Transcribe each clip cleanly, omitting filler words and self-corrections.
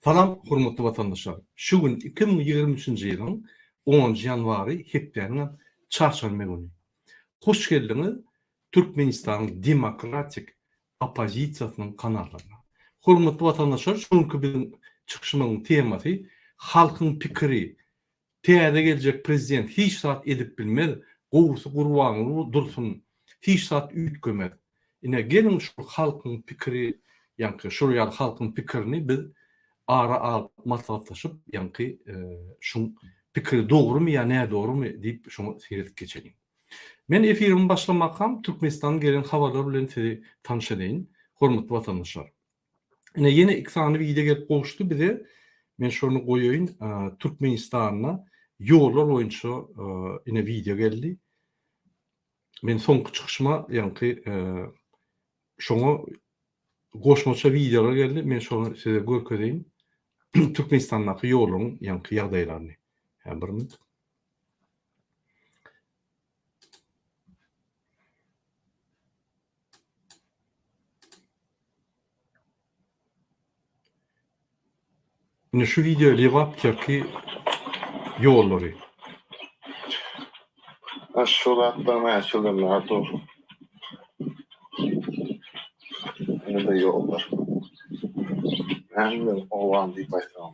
Salam hormatly watandaşlar! Şu gün 2023-nji ýylyň onunjy ýanwary hepdäniň çarşenbe güni. Hoş geldiňiz Türkmenistanyň demokratik oppozisiýasynyň kanallaryna. Hormatly watandaşlar şu günki biziň çykyşymyzyň temasy halkyň pikiri Täze geljek prezident hiç zat edip bilmez, gowusy Gurbanguly dursun, hiç zat üýtgemez. Ine geliň şul halkyň pikiri ýaňky şul ýaly halkyň pikirini biz ara alyp maslahatlaşyp ýaňky şuň pikiri dogrymy ýa nädogrymy diýip şoňa seredip geçeliň. Men efirimi başlamakam Türkmenistandan gelen habarlar bilen sizi tanyş edeýin, hormatly watandaşlar. Ine ýene iki sany wideo gelip gowuşdy bize. Men şony goýaýyn. Türkmenistanda ýollar boýunça ine wideo geldi. Men soňky çykyşyma ýaňky şoňa goşmaça wideolar geldi. Men şony size görkezeýin. Türkmenistandaky ýollaryň ýaňky ýagdaýlaryny. Hä bir minut. Ine şu wideo Lebap Kerki ýollary. A şu zatlar näçe ýyldan bäri dur. Ine-de ýollar. Näme men obam diýip aýtsam.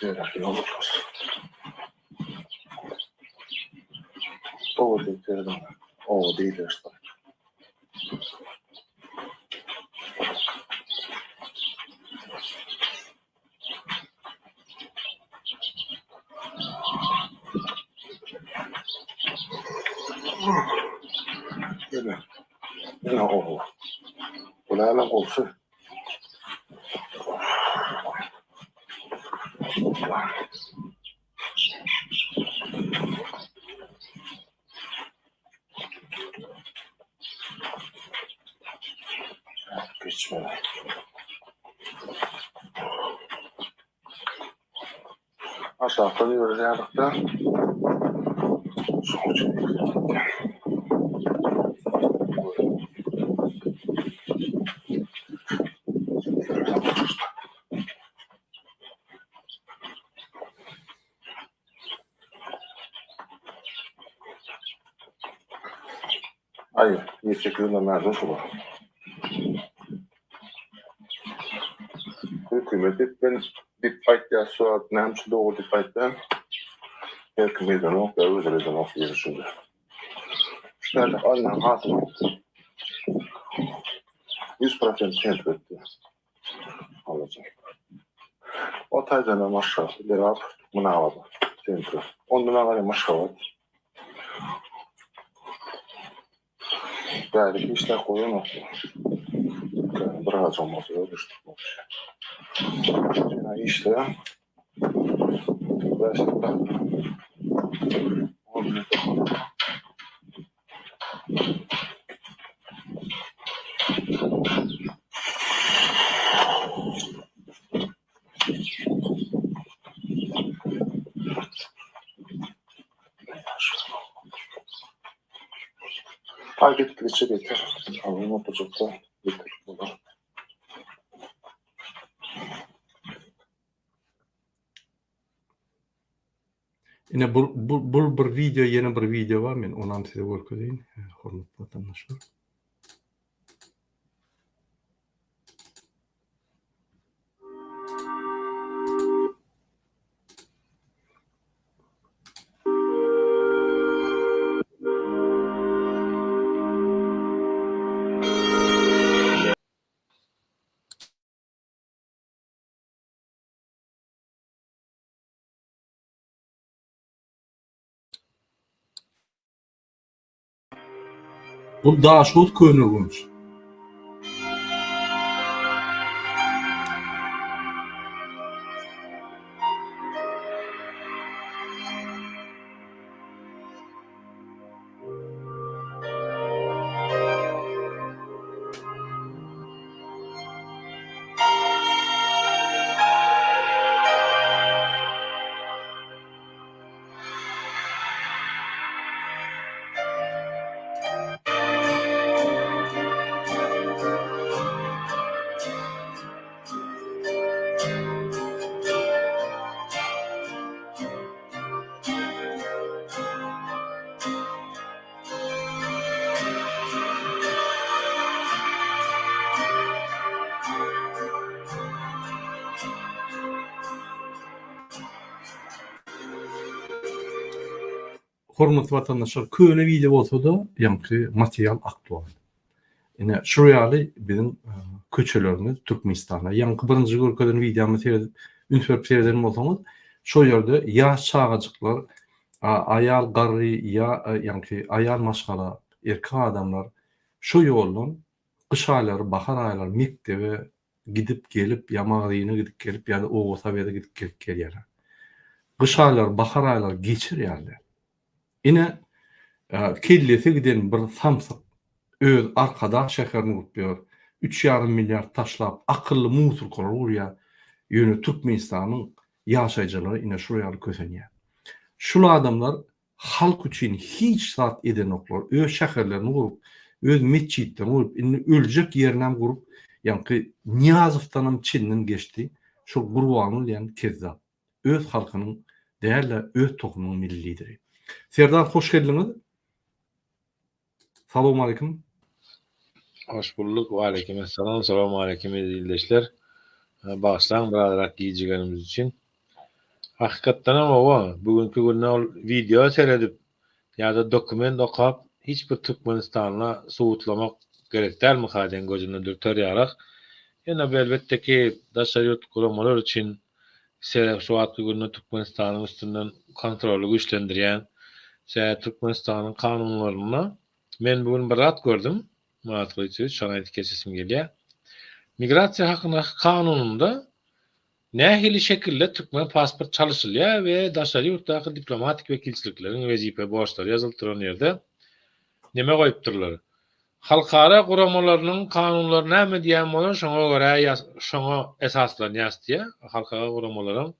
Ýöräp ýollar. Oba diýip ýörüň. Oba diýilýär şol. Ýene. Ýene oba. Bu näme bolsa? Geçmeli. Aşakdan ýörýärdik-de. Şonuň üçin Aý, ýetjek ýüzüne näde şular. Hökümet diýip ben diýip aýtýar şu wagt näme üçin dogry diýip aýtýan. Her kim edenok ýa özleri edenok diýen düşünje. Şu ýerde alnan hasyl 100% sent etdi. Alajak. O taýdan aşağı Lebap, Türkmenabat sentri. Ondan aňry Aşgabat. Bäri işläp goýanok. Bir agajam bolsa öldürişdik. Ýa işle. Aý gitdigiçe beter. Alyn oturjakda beter bolar. Ine bu bu bu bir wideo ýene bir wideo bar men onam size görkezeýin hormatly watandaşlar. Bu Daşoguz Köneürgenç. Hormatly watandaşlar, köne wideo bolsa-da, ýaňky material aktual. Ine, şul ýaly biziň köçelerimiz Türkmenistanda. Ýaňky birinji görkezen wideomy seredip, üns berip sereden bolsaňyz, şol ýerde ýaş çagajyklar, aýal, garry, ýa ýaňky aýal maşgala, erkek adamlar şo ýoldan gyş aýlary, bahar aýlary mekdebe gidip gelip ýa magazyna gidip gelip ýa-da oba sowete gidip gelip gelýärler. Gyş aýlary, bahar aýlary geçir ýaly. Ine, kellesi giden bir samsyk öz Arkadag şäherini gurup ýör. Üç ýarym milliard taşlap akylly musurkalar gurýar. Ýöne Türkmenistanyň ýaşaýjylary ine şul ýaly kösenýär. Şul adamlar Halk üçin hiç zat edenoklar, öz şäherlerini gurup, öz metjitlerini gurup, indi öljek ýerinem gurup, ýaňky Nyýazowdanam çenden geçdi, şol Gurbanguly diýen kezzap. Öz halkynyň däl-de, öz tohumynyň milli lideri. Serdar hoş geldiňiz. Salowmaleýkim. Hoş bulduk. Waleýkim essalam. Salowmaleýkim eziz ildeşler. Bagyşlaň birazrak gijigenimiz üçin. Hakykatdanam hawa, bu günki günde ol wideo seredip ýa-da dokument okap hiç bir türkmenistanla subutlamak gerek dälmika diýen gözüne dürter ýarak. Ýöne bu elbetde ki daşary ýurt guramalar üçin Sebäbi şu wagtky günde Türkmenistanyň üstünden kontroly güýçlendirýän sebäbi Türkmenistanyň kanunlarynda men bu gün bir zat gördüm Myrat Gylyçowiç şony aýdyp geçesim gelýär. Migrasiýa hakyndaky kanunynda nähili şekilde türkmen pasport çalyşylýar we daşary ýurtdaky diplomatik wekilçilikleriň wezipe borçlary ýazylyp duran ýerde neme goýupdyrlar. Halkara guramalarynyň kanunlary näme diýýän bolsa şoňa görä şoňa esaslanýas diýýär. Halkara guramalaram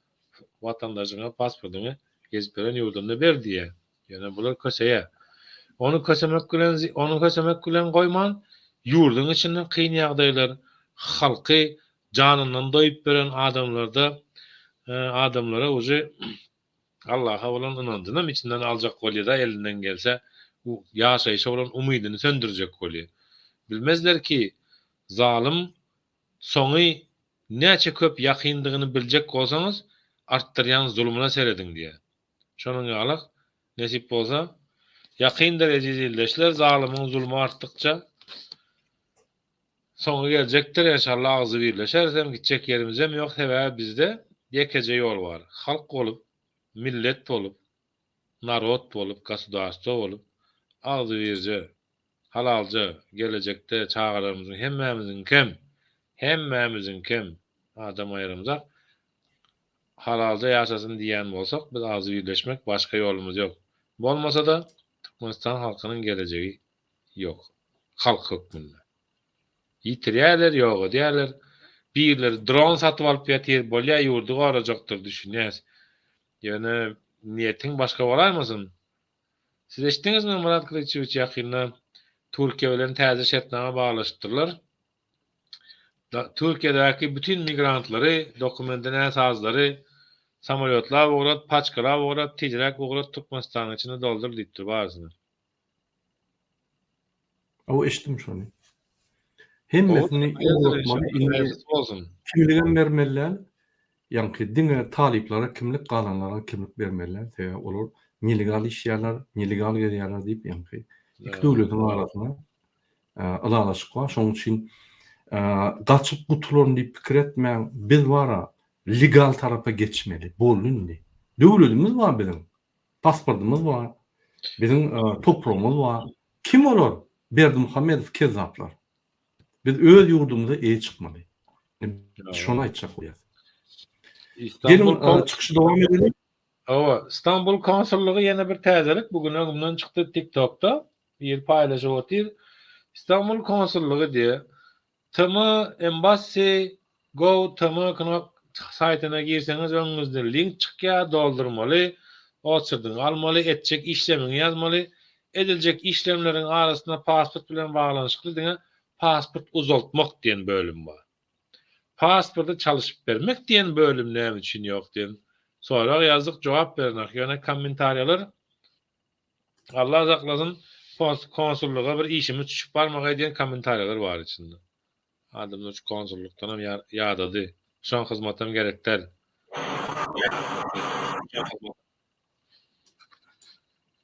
watandaşyňa pasportyňy gezip ýören ýurdunda ber diýýär. Ýöne bular köseýär. Ony kösemek bilen ony kösemek bilen goýman ýurduň içinde kyn ýagdaýlar halky janyndan doýup ýören adamlarda adamlara uje Allaha bolan ynanjynam içinden aljak bolýada elinden gelse ýaşaýşa bolan umydyny söndürjek bolýa. Bilmezler ki zalym soňy näçe köp ýakyndygyny biljek bolsaňyz artdyrýan zulumyna serediň diýä. Şonuň ýalak nesip bolsa ýakyndyr eziz ildeşler zalymyň zulmy artdykça Soňy geljekdir enşalla agzybirleşerisem gitjek ýerimizem ýok sebäbi bizde ýekeje ýol bar halk bolup millet bolup narod bolup gasudarstwo bolup agzybirje halalja gelejekde çagalarymyzyň hemmämiziňkem hemmämiziňkem adam aýyramzak halalja ýaşasyn diýýän bolsak biz agzybirleşmek başga ýolumyz ýok bolmasada Türkmenistan halkynyň gelejegi ýok. Halk hökmünde. Ýitirýärler, ýok edýärler. Birleri dron satyp alyp ýatyr, bolýa ýurdy gorajakdyr düşünýäs. Ýöne niýetiň başga bolaýmasyn? Siz eşitdiňizmi Myrat Gylyçowiç ýakynda Türkiýe bilen täze şertnama baglaşypdyrlar. Türkiýedäki bütin migrantlary, dokumendi näsazlary samolýotlap ugrat, paçkalap ugrat, tizräk ugrat Türkmenistanyň içine doldur diýipdir barysyny. Hawa eşitdim şony. Hemmesini ugratmaly indi kimligem bermeli däl. Ýaňky diňe talyplara kimlik galanlara kimlik bermeli däl. Sebäbi olar nelegal işleýärler, nelegal gezýärler diýip ýaňky iki döwletiň arasynda ylalaşyk bar. Şonuň üçin gaçyp gutularyn diýip pikir etmäň. Biz bara legal tarapa geçmeli. Boldy indi. Döwletimiz bar biziň. Pasportymyz bar. Biziň topragymyz bar. Kim olar? Berdimuhamedow kezzaplar. Biz öz ýurdumyza eýe çykmaly. Şony aýtjak bolýas. Geliň çykyşy dowam edeliň. Hawa, Stambul konsullygy ýene bir täzelik bu gün öňümden çykdy TikTokda. Biri paýlaşyp otyr. Stambul konsullygy diýe. TM Embassy Go TM knop saýtyna girseňiz öňüňizde link çykýar doldurmaly, oçerdiňi almaly, etjek işlemiňi ýazmaly. Ediljek işlemleriň arasynda pasport bilen baglanyşykly diňe pasport uzaltmak diýen bölüm bar. Pasporty çalyşyp bermek diýen bölüm näme üçin ýok diýen sorag ýazdyk jogap berenok ýöne kommentariýalar Allah saklasyn konsullyga bir işimiz düşüp barmagaý diýen kommentariýalar bar içinde. Adamlar şu konsullykdanam ýadady. Şoň hyzmatam gerek däl.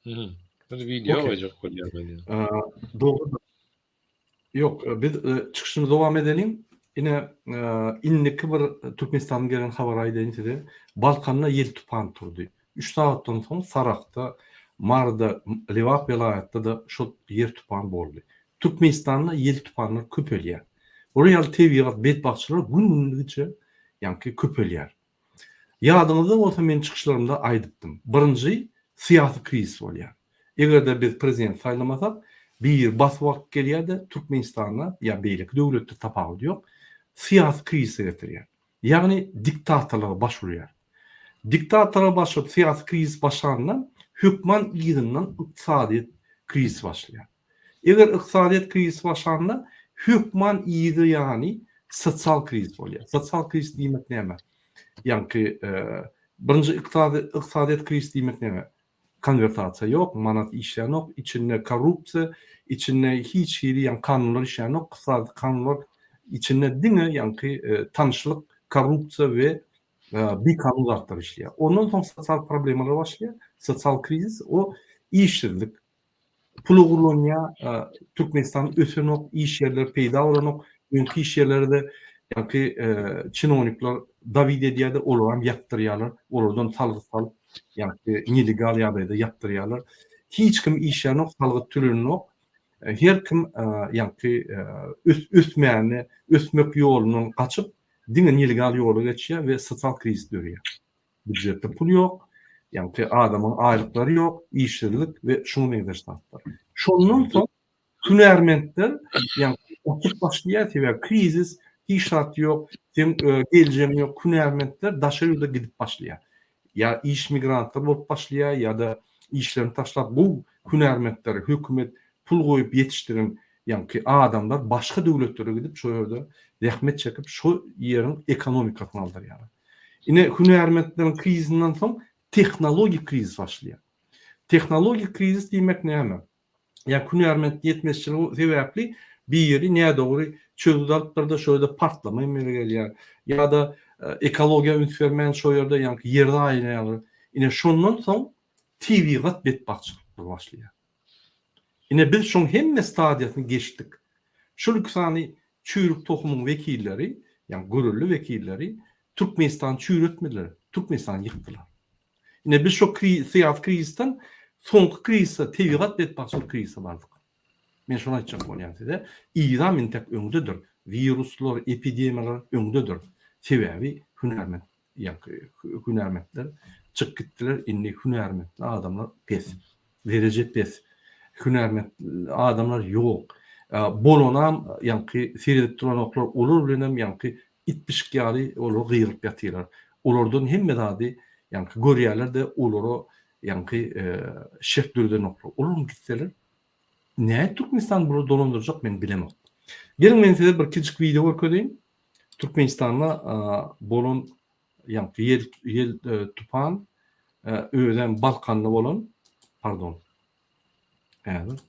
Bir wideo goýjak bolýar men. Dogry. Ýok, biz çykyşymyzy dowam edeliň. Ine, indiki bir Türkmenistandan gelen habary aýdaýyn size. Balkanda ýel tupan turdy. Üç sagatdan soň Saragtda, Maryda, Lebap welaýatda-da şol ýer tupan boldy. Türkmenistanda ýel tupanlar köpelýär. Bular ýaly tebigat betbagtçylygy gün-gündigiçe ýaňky köpelýär. Ýadyňyzda bolsa men çykyşlarymda aýdypdym. Birinji syýasy krizis bolýar. Eger-de biz prezident saýlamasak, biri basyp alyp gelýär-de Türkmenistanda ýa beýleki döwletde tapawudy ýok, syýasy krizise getirýär. Ýagny diktatorlyga baş urýar. Diktatorlyga baş urup syýasy krizis başlanda hökman yzyndan ykdysadyýet krizisi başlaýar. Eger ykdysadyýet krizisi başlanda, hökman yzy ýany sosial krizis bolýar. Sosial krizis diýmek näme? Ýaňky birinji ykdysadyýet krizisi diýmek näme? Konwertasiýa ýok, manat işlänok, içinde korrupsiýa, içinde hiç hili ýaňky kanunlar işlänok, ykdysady kanunlar içinde diňe ýaňky tanyşlyk, korrupsiýa we bikanun zatlar işleýär. Ondan soň sosial problemalar başlaýar, sosial krizis, o işsizlik, Pul ogurlanýar, Türkmenistan ösenok, iş ýerleri peýda bolanok, öňki iş ýerleri-de ýaňky çinownikler dawid edýär-de, olaram ýapdyrýarlar, olardan salgyt salyp, ýaňky nelegal ýagdaýda ýapdyrýarlar. Hiç kim işlänok, salgyt tölenenok. Her kim ýaňky ösmäne, ösmek ýolundan gaçyp, diňe nelegal ýola geçýär we sosial krizis döreýär. Býujetde pul ýok, ýaňky adamyň aýlyklary ýok, işsizlik we şuňa meňzeş zatlar. Şondan soň hünärmentler ýaňky gaçyp başlaýar, sebäbi krizis, hiç zat ýok, seň geljegiň ýok, hünärmentler daşary ýurda gidip başlaýar. Ýa iş migrantlar bolup başlaýar, ýa-da işlerini taşlap gowy hünärmentleri hökümet pul goýup ýetişdiren ýaňky adamlar başga döwletlere gidip şo ýerde zähmet çekip şo ýeriň ekonomikasyny galdyrýarlar. Ine hünärmentleriň krizisinden soň tehnologik krizis başlaýar. Tehnologik krizis diýmek näme? Ýa hünärment ýetmezçiligi sebäpli biri nädogry çözgüt alypdyr-da şo ýerde partlama emele gelýär. Ýa-da ekologiýa üns bermän şo ýerde ýaňky ýer zaýalaýarlar. Ine şondan soň tebigat betbagtçylyklar başlaýar. Ine biz şoň hemme stadiýasyny geçdik. Şol iki sany çüýrük tohumyň wekilleri, ýagny görelde wekilleri Türkmenistany çüýretmediler, Türkmenistany ýykdylar. Ine biz şo syýasy krizisden soňky krizise, tebigat betbagtçylyk krizise bardyk. Men şony aýtjak bolýan size. Yzam intek öňdedir. Wiruslar, epidemiýalar öňdedir. Sebäbi hünärment ýaňky hünärmentler çykyp gitdiler, indi hünärmentli adamlar pes, dereje pes, hünärment adamlar ýok. Bolanam ýaňky seredip duranoklar, olar bilenem ýaňky it-pişik ýaly olar gygyryp ýatyrlar. Olardan hemme zady ýaňky görýärler-de, olara ýaňky şert döredenoklar. Olaram gitseler, nädip Türkmenistany bular dolandyrjak men bilemok. Geliň men size bir kiçijik wideo görkezeýin. Türkmenistanda bolan ýaňky ýel ýel tupan özem Balkanda bolan pardon häzir.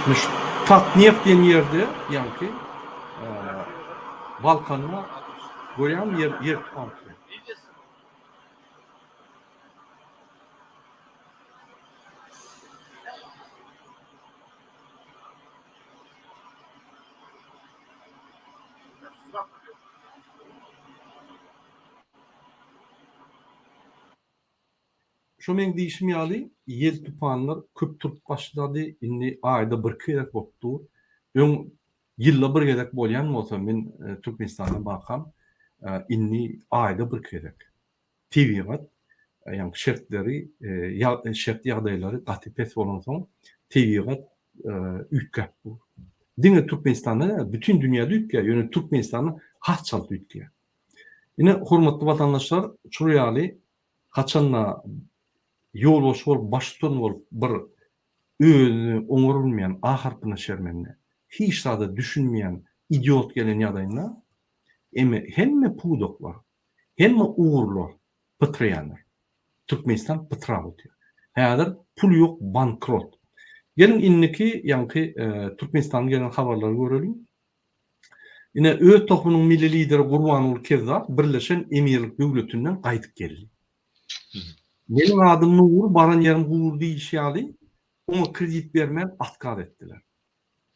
Şu Tatneft diýen ýerde ýaňky Balkanda görýäňmi ýer ýer tupan. Şo meň diýşim ýaly ýel tupanlar köp turup başlady, indi aýda birki gezek bolup dur. Öň ýylda bir gezek bolýan bolsa men Türkmenistanda barkam indi aýda birki gezek. Tebigat, ýagny şertleri, şert ýagdaýlary gaty pes bolansoň, tebigat üýtgäp dur. Diňe Türkmenistanda däl, bütin dünýäde üýtgäýär, ýöne Türkmenistanda has çalt üýtgäýär. Ine, hormatly watandaşlar, şul ýaly haçanda ýolbaşçy bolup, baştutan bolup bir özüni oňarylmaýan, A harpyna şermende, hiç zada düşünmeýän idiot gelen ýagdaýynda, eme hemme pudaklar, Hemme ugurlar pytraýandyr. Türkmenistan pytrap otyr. Häzir pul ýok bankrot. Geliň indiki ýaňky Türkmenistandan gelen habarlary göreliň. Ine, öz tohumynyň milli lideri Gurbanguly Kezzap Birleşen Emirlik Döwletinden gaýdyp geldi. Meniň adym Nury, baran ýerim gury diýlişi ýaly, oňa kredit bermän otkaz etdiler.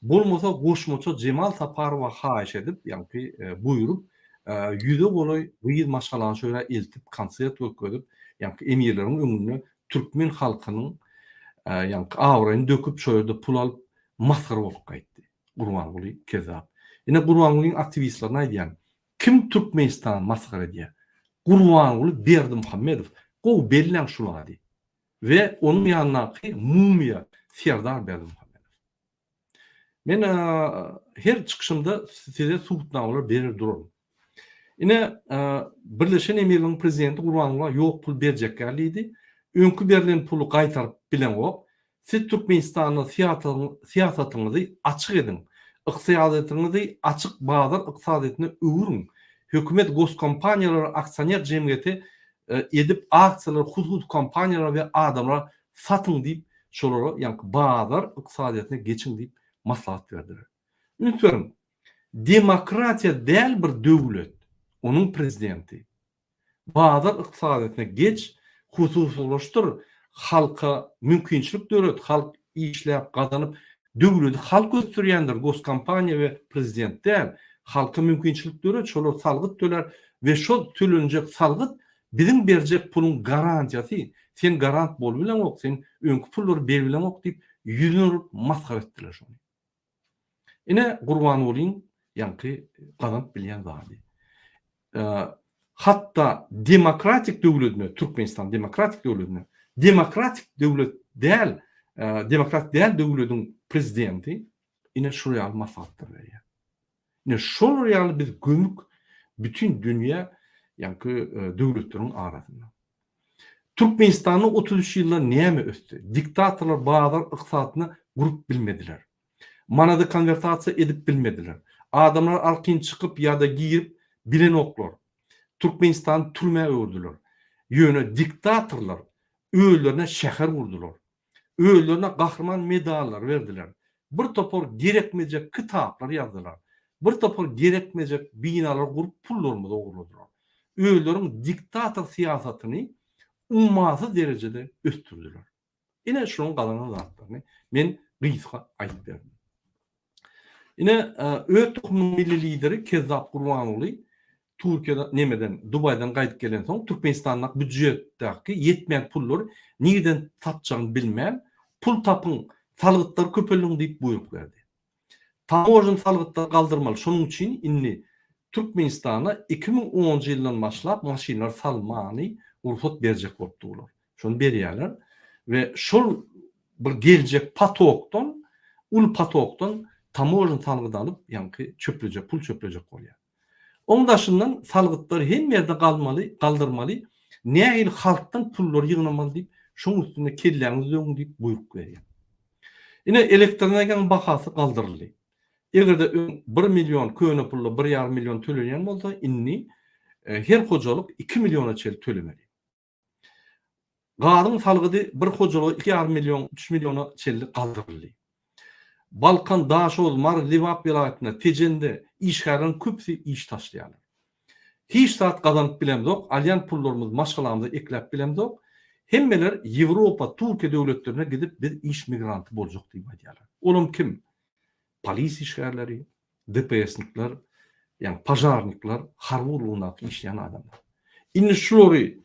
Bolmasa goşmaça Jemal Saparowa haýyş edip, ýaňky buýrup, ýüze golaý gyz maşgalany şo ýere eltip konsert görkezip, ýaňky emirleriň öňünde türkmen halkynyň ýaňky abraýyny döküp şo ýerde pul alyp masgara bolup gaýtdy. Gurbanguly kezzap. Ine Gurbangulyň aktiwistlerine aýdýan, kim Türkmenistany masgara edýär? Gurbanguly Berdimuhamedow. Gowy belläň şul ady. We onuň ýanyndaky mumyýa Serdar Berdimuhamedow. Men her çykyşymda size subutnamalar berer duraryn. Ine, Birleşen Emirligiň prezidenti Gurbanguly ýok pul berjekgä diýdi. Öňki berlen puly gaýtaryp bileňok. Siz Türkmenistanda syýasatyňyzy açyk ediň. Ykdysadyýetiňizi açyk bazar ykdysadyýetine öwrüň. Hökümet goskompaniýalary aksioner jemgyýeti edip aksiýalary hususy kompaniýalara we adamlara satyň diýip şolara ýaňky bazar ykdysadyýetine geçiň diýip maslahat berdiler. Üns beriň, demokratiýa däl bir döwlet, onuň prezidenti. Bazar ykdysadyýetine geç, hususylaşdyr, halka mümkinçilik döret, halk işläp, gazanyp, döwleti halk ösdürýändir, goskompaniýa we prezident däl. Halka mümkinçilik döret, şolar salgyt tölär we şol tölenjek salgyt biziň berjek puluň garantiýasy, sen garant bolubileňok, sen öňki pullary beribileňok diýip, ýüzüne urup masgara etdiler şony. Ine Gurbangulyň ýaňky gazanyp bilýän zady. Hatda demokratik döwledine, Türkmenistan demokratik döwledine, demokratik döwlet däl, demokratik däl döwlediň prezidenti ine şul ýaly maslahatlar berýär. Ine şolar ýaly biz gömük bütin dünýä ýaňky döwletleriň arasynda. Türkmenistanda 33 ýylda näme ösdi? Diktatorlar bazar ykdysadyny gurup bilmediler. Manady konwertasiýa edip bilmediler. Adamlar arkin çykyp ýa-da girip bilenoklar. Türkmenistany türmä öwürdiler. Ýöne diktatorlar özlerine şäher gurdular. Özlerine gahryman medallary berdiler. Bir topar gerekmejek kitaplar ýazdylar. Bir topar gerekmejek binalar gurup pullarymyzy ogurladylar. Özleriň diktator syýasatyny ummasyz derejede ösdürdiler. Ine şularyň gazanan zatlaryny men gysga aýdyp berdim. Ine öz tohumynyň milli lideri Kezzap Gurbanguly Türkiýeden nemeden Dubaýdan gaýdyp gelensoň Türkmenistandaky býujetdäki ýetmeýän pullary nireden tapjagyny bilmän pul tapyň salgytlary köpeldiň diýip buýruk berdi. Tamožen salgytlary galdyrmaly şonuň üçin indi Türkmenistana 2010-njy ýyldan başlap maşynlary salmany rugsat berjek bolup durlar. Şony berýärler we şol bir geljek potokdan, uly potokdan tamožen salgydy alyp, ýaňky çöplejek, pul çöplejek bolýar. Oň daşyndan salgytlary hemme ýerde galmaly, galdyrmaly, nähili halkdan pullary ýygnamaly diýip, şoň üstünde kelläňizi döwüň diýip buýruk berýär. Ine, elektroenergiýanyň bahasy galdyryldy. Eger-de öň bir million köne pulda bir ýarym million tölenýän bolsa, indi her hojalyk iki milliona çenli tölemeli. Gazyň salgydy bir hojalyga 2,5 million, 3 milliona çenli galdyryldy. Balkan, Daşoguz, Mary, Lebap welaýatynda, Tejende işgärleriň köpüsi iş taşlaýarlar. Hiç zat gazanyp bilemzok, alýan pullarymyzy maşgalamyza ekläp bilemzok. Hemmeler Ýewropa, Türkiýe döwletlerine gidip biz iş migranty boljak diýip aýdýarlar. Olam kim? Polis işgärleri, DPS-nikler, ýagny požarnikler, harby gullugyndaky işleýän adamlar. Indi şulary,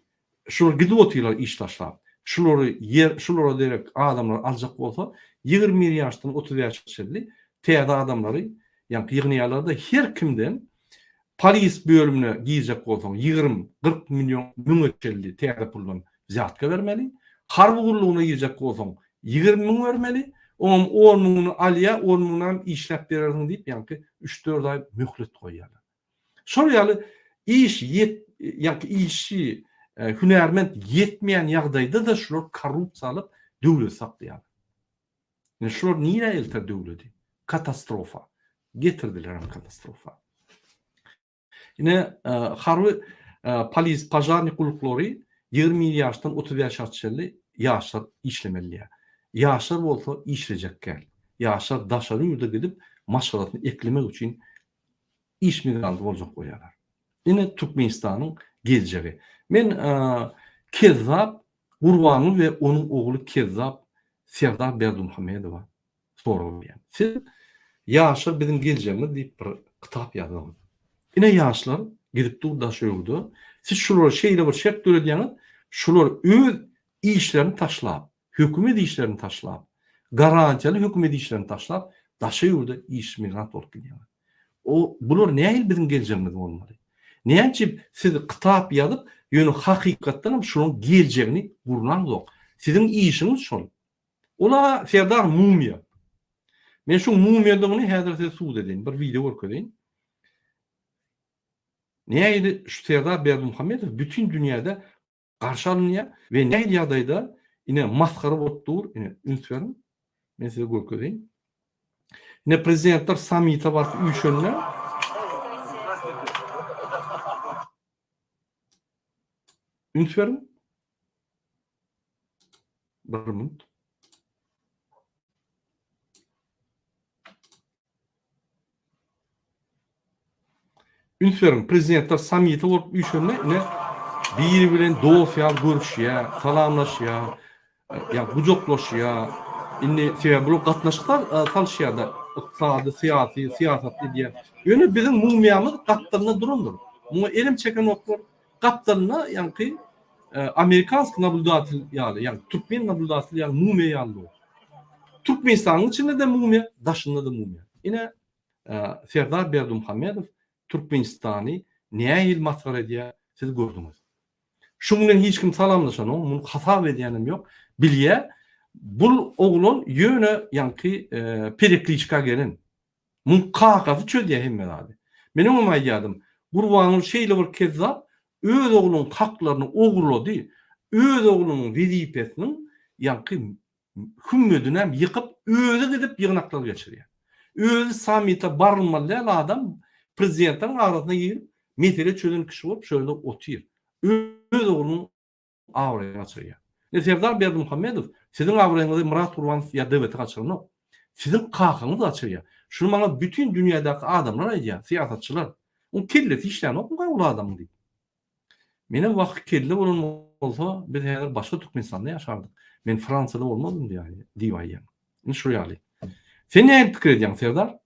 şular gidip otyrlar iş taşlap. Şulary ýer, şulara derek adamlary aljak bolsa, 21 ýaşdan 35 ýaşa çenli täze adamlary ýaňky ýygnaýarlar-da, her kimden polis bölümine girjek bolsaň 20, 40 million müňe çenli täze puldan wzýatka bermeli. Harby gullugyna girjek bolsaň 20 müň bermeli. Oňam on müňüni alýar, on müňünäm işläp berersiň diýip, ýaňky üç-dört aý möhlet goýýarlar. Şol ýaly iş ýet, ýaňky işçi, hünärment ýetmeýän ýagdaýda-da şular korrupsiýa alyp, döwleti saklaýarlar. Indi şular nirä elter döwleti? Katastrofa. Getirdilerem katastrofa. Ine, harby polis, požarnik gulluklary 21 ýaşdan 35 ýaşa çenli ýaşlar işlemeli diýýär. Ýaşlar bolsa işlejek däl. Ýaşlar daşary ýurda gidip, maşgalasyny eklemek üçin. iş migranty boljak bolýarlar. Ine Türkmenistanyň geljegi. Men kezzap Gurbanguly we onuň ogly kezzap Serdar Berdimuhamedowa sorag berýän. Siz Ýaşlar biziň geljegimiz diýip bir kitap ýazdyňyz. Ine ýaşlar gidip dur daş ýurda. Siz şulara şeýle bir şert döredýäňiz, şular öz işlerini taşlap, hökümet işlerini taşlap, garantiýaly hökümet işlerini taşlap, daşa ýurda iş migrant bolup gidýärler. O bular nähili biziň geljegimiz bolmaly? Näme üçin siz kitap ýazyp, ýöne hakykatdan hem şularyň geljegini gurnaňzok? Siziň işiňiz şol. Ola Serdar mumyýa. Men şuň mumyýadygyny häzir size subut edeýin. Bir wideo görkezeýin. Nähili şu Serdar Berdimuhamedow bütin dünýäde garşy alynýar we nähili ýagdaýda ine masgara bolup dur, ine üns beriň. Men size görkezeýin. Ine prezidentler sammite baryp üýşende Üns beriň. Bir minut. Üns beriň, prezidentler sammiti bolup üýşende ine biri bilen dost ýaly görüşýär, salamlaşýar, ýa gujaklaşýar. Indi sebäbi bular gatnaşyk salyşýar-da, ykdysady, syýasy, syýasat edýär. Ýöne biziň mumyýamyz gapdalynda durandyr. Muňa elem çekenoklar. Gapdalynda ýaňky amerikanskiý nablýudatel ýaly, ýagny türkmen nablýudatel ýaly mumyýa ýaly dur. Türkmenistanyň içinde-de mumyýa, daşynda-da mumyýa. Ine, Serdar Berdimuhamedow Türkmenistany nähili masgara edýär, siz gördüňiz. Şuň bilen hiç kim salamlaşanok, muny hasap edýänem ýok. Bilýär, bul oglan ýöne ýaňky perekliçka gelen. Muň kakasy çözýär hemme zady. Men öňem aýdýardym, Gurbanguly şeýle bir kezzap, öz oglunyň haklaryny ogurlady, öz oglunyň wezipesiniň ýaňky hümmedinem ýykyp, özi gidip ýygnaklar geçirýär. Özi sammite barylmaly däl adam prezidentleriň arasyna girip, mesele çözen kişi bolup şo ýerde otyr. Öz oglunyň abraýyny gaçyrýar. Ine Serdar Berdimuhamedow siziň abraýyňyzy Myrat Gurbanow ýa DWT gaçyranok. Siziň kakaňyz gaçyrýar. Şuny maňa bütin dünýädäki adamlar aýdýar, syýasatçylar. Oň kellesi işlänokmyka ol adamyň diýip. Menem wah kelle bolan bolsa biz häzir başga Türkmenistanda ýaşardyk. Men Fransiýada bolmazdym diýip aýdýan. Ine şu ýaly. Sen nähili pikir edýäň Serdar?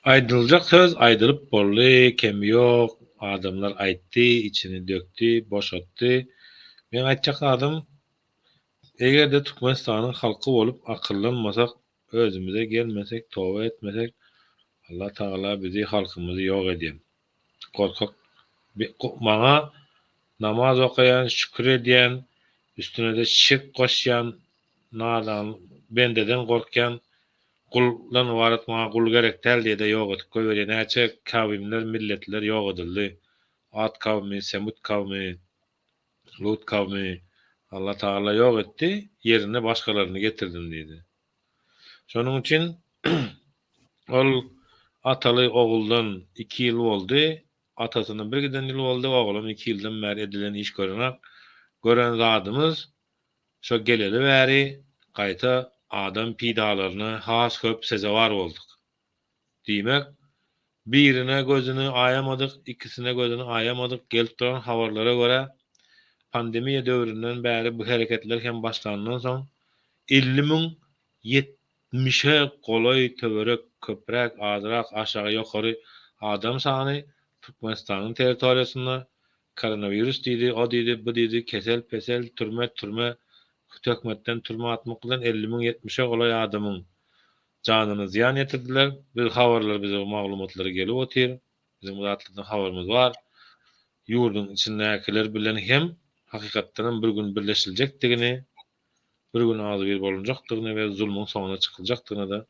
Aýdyljak söz aýdylyp boldy, kemi ýok, adamlar aýtdy, içini dökdi, boşatdy. Meň aýtjak zadym, eger-de Türkmenistanyň halky bolup akyllanmasak, özümize gelmesek, toba etmesek, Allah Tagala bizi, halkymyzy ýok edýär. Gorkak maňa namaz okaýan, şükür edýän, üstüne-de şirk goşýan nadan bendeden gorkýan guldan ybarat maňa gul gerek däl diýede ýok edip goýberýär. Näçe kawimler, milletler ýok edildi. Ad kawmy, Semut kawmy, Lut kawmy Allah Tagala ýok etdi, ýerine başgalaryny getirdim diýdi. Şonuň üçin ol ataly oguldan iki ýyl boldy, atasyna bir giden ýyl boldy, oglam iki ýyldan bäri edilen iş görenak. Gören zadymyz şo geleli bäri gaýta adam pidalaryna has köp sezewar bolduk. Diýmek, birine gözüni aýamadyk, ikisine gözüni aýamadyk, gelip duran habarlara görä, pandemiýa döwründen bäri bu hereketler hem başlandan soň 50 müň ýetmişe golaý töwerek, köpräk, azrak, aşagy-ýokary adam sany Türkmenistanyň territoriýasynda koronawirus diýdi, o diýdi, bu diýdi, kesel, pesel, türme, türme, töhmetden türme atmak bilen 50 müň ýetmişe golaý adamyň janyna zyýan ýetirdiler. Biz habarlar bize bu maglumatlar gelip otyr. Biziň bu zatlardan habarymyz bar. Ýurduň içindäkiler bilen hem hakykatdanam bir gün birleşiljekdigini, bir gün agzybir bolunjakdygyny we zulmuň soňuna çykyljakdygyna-da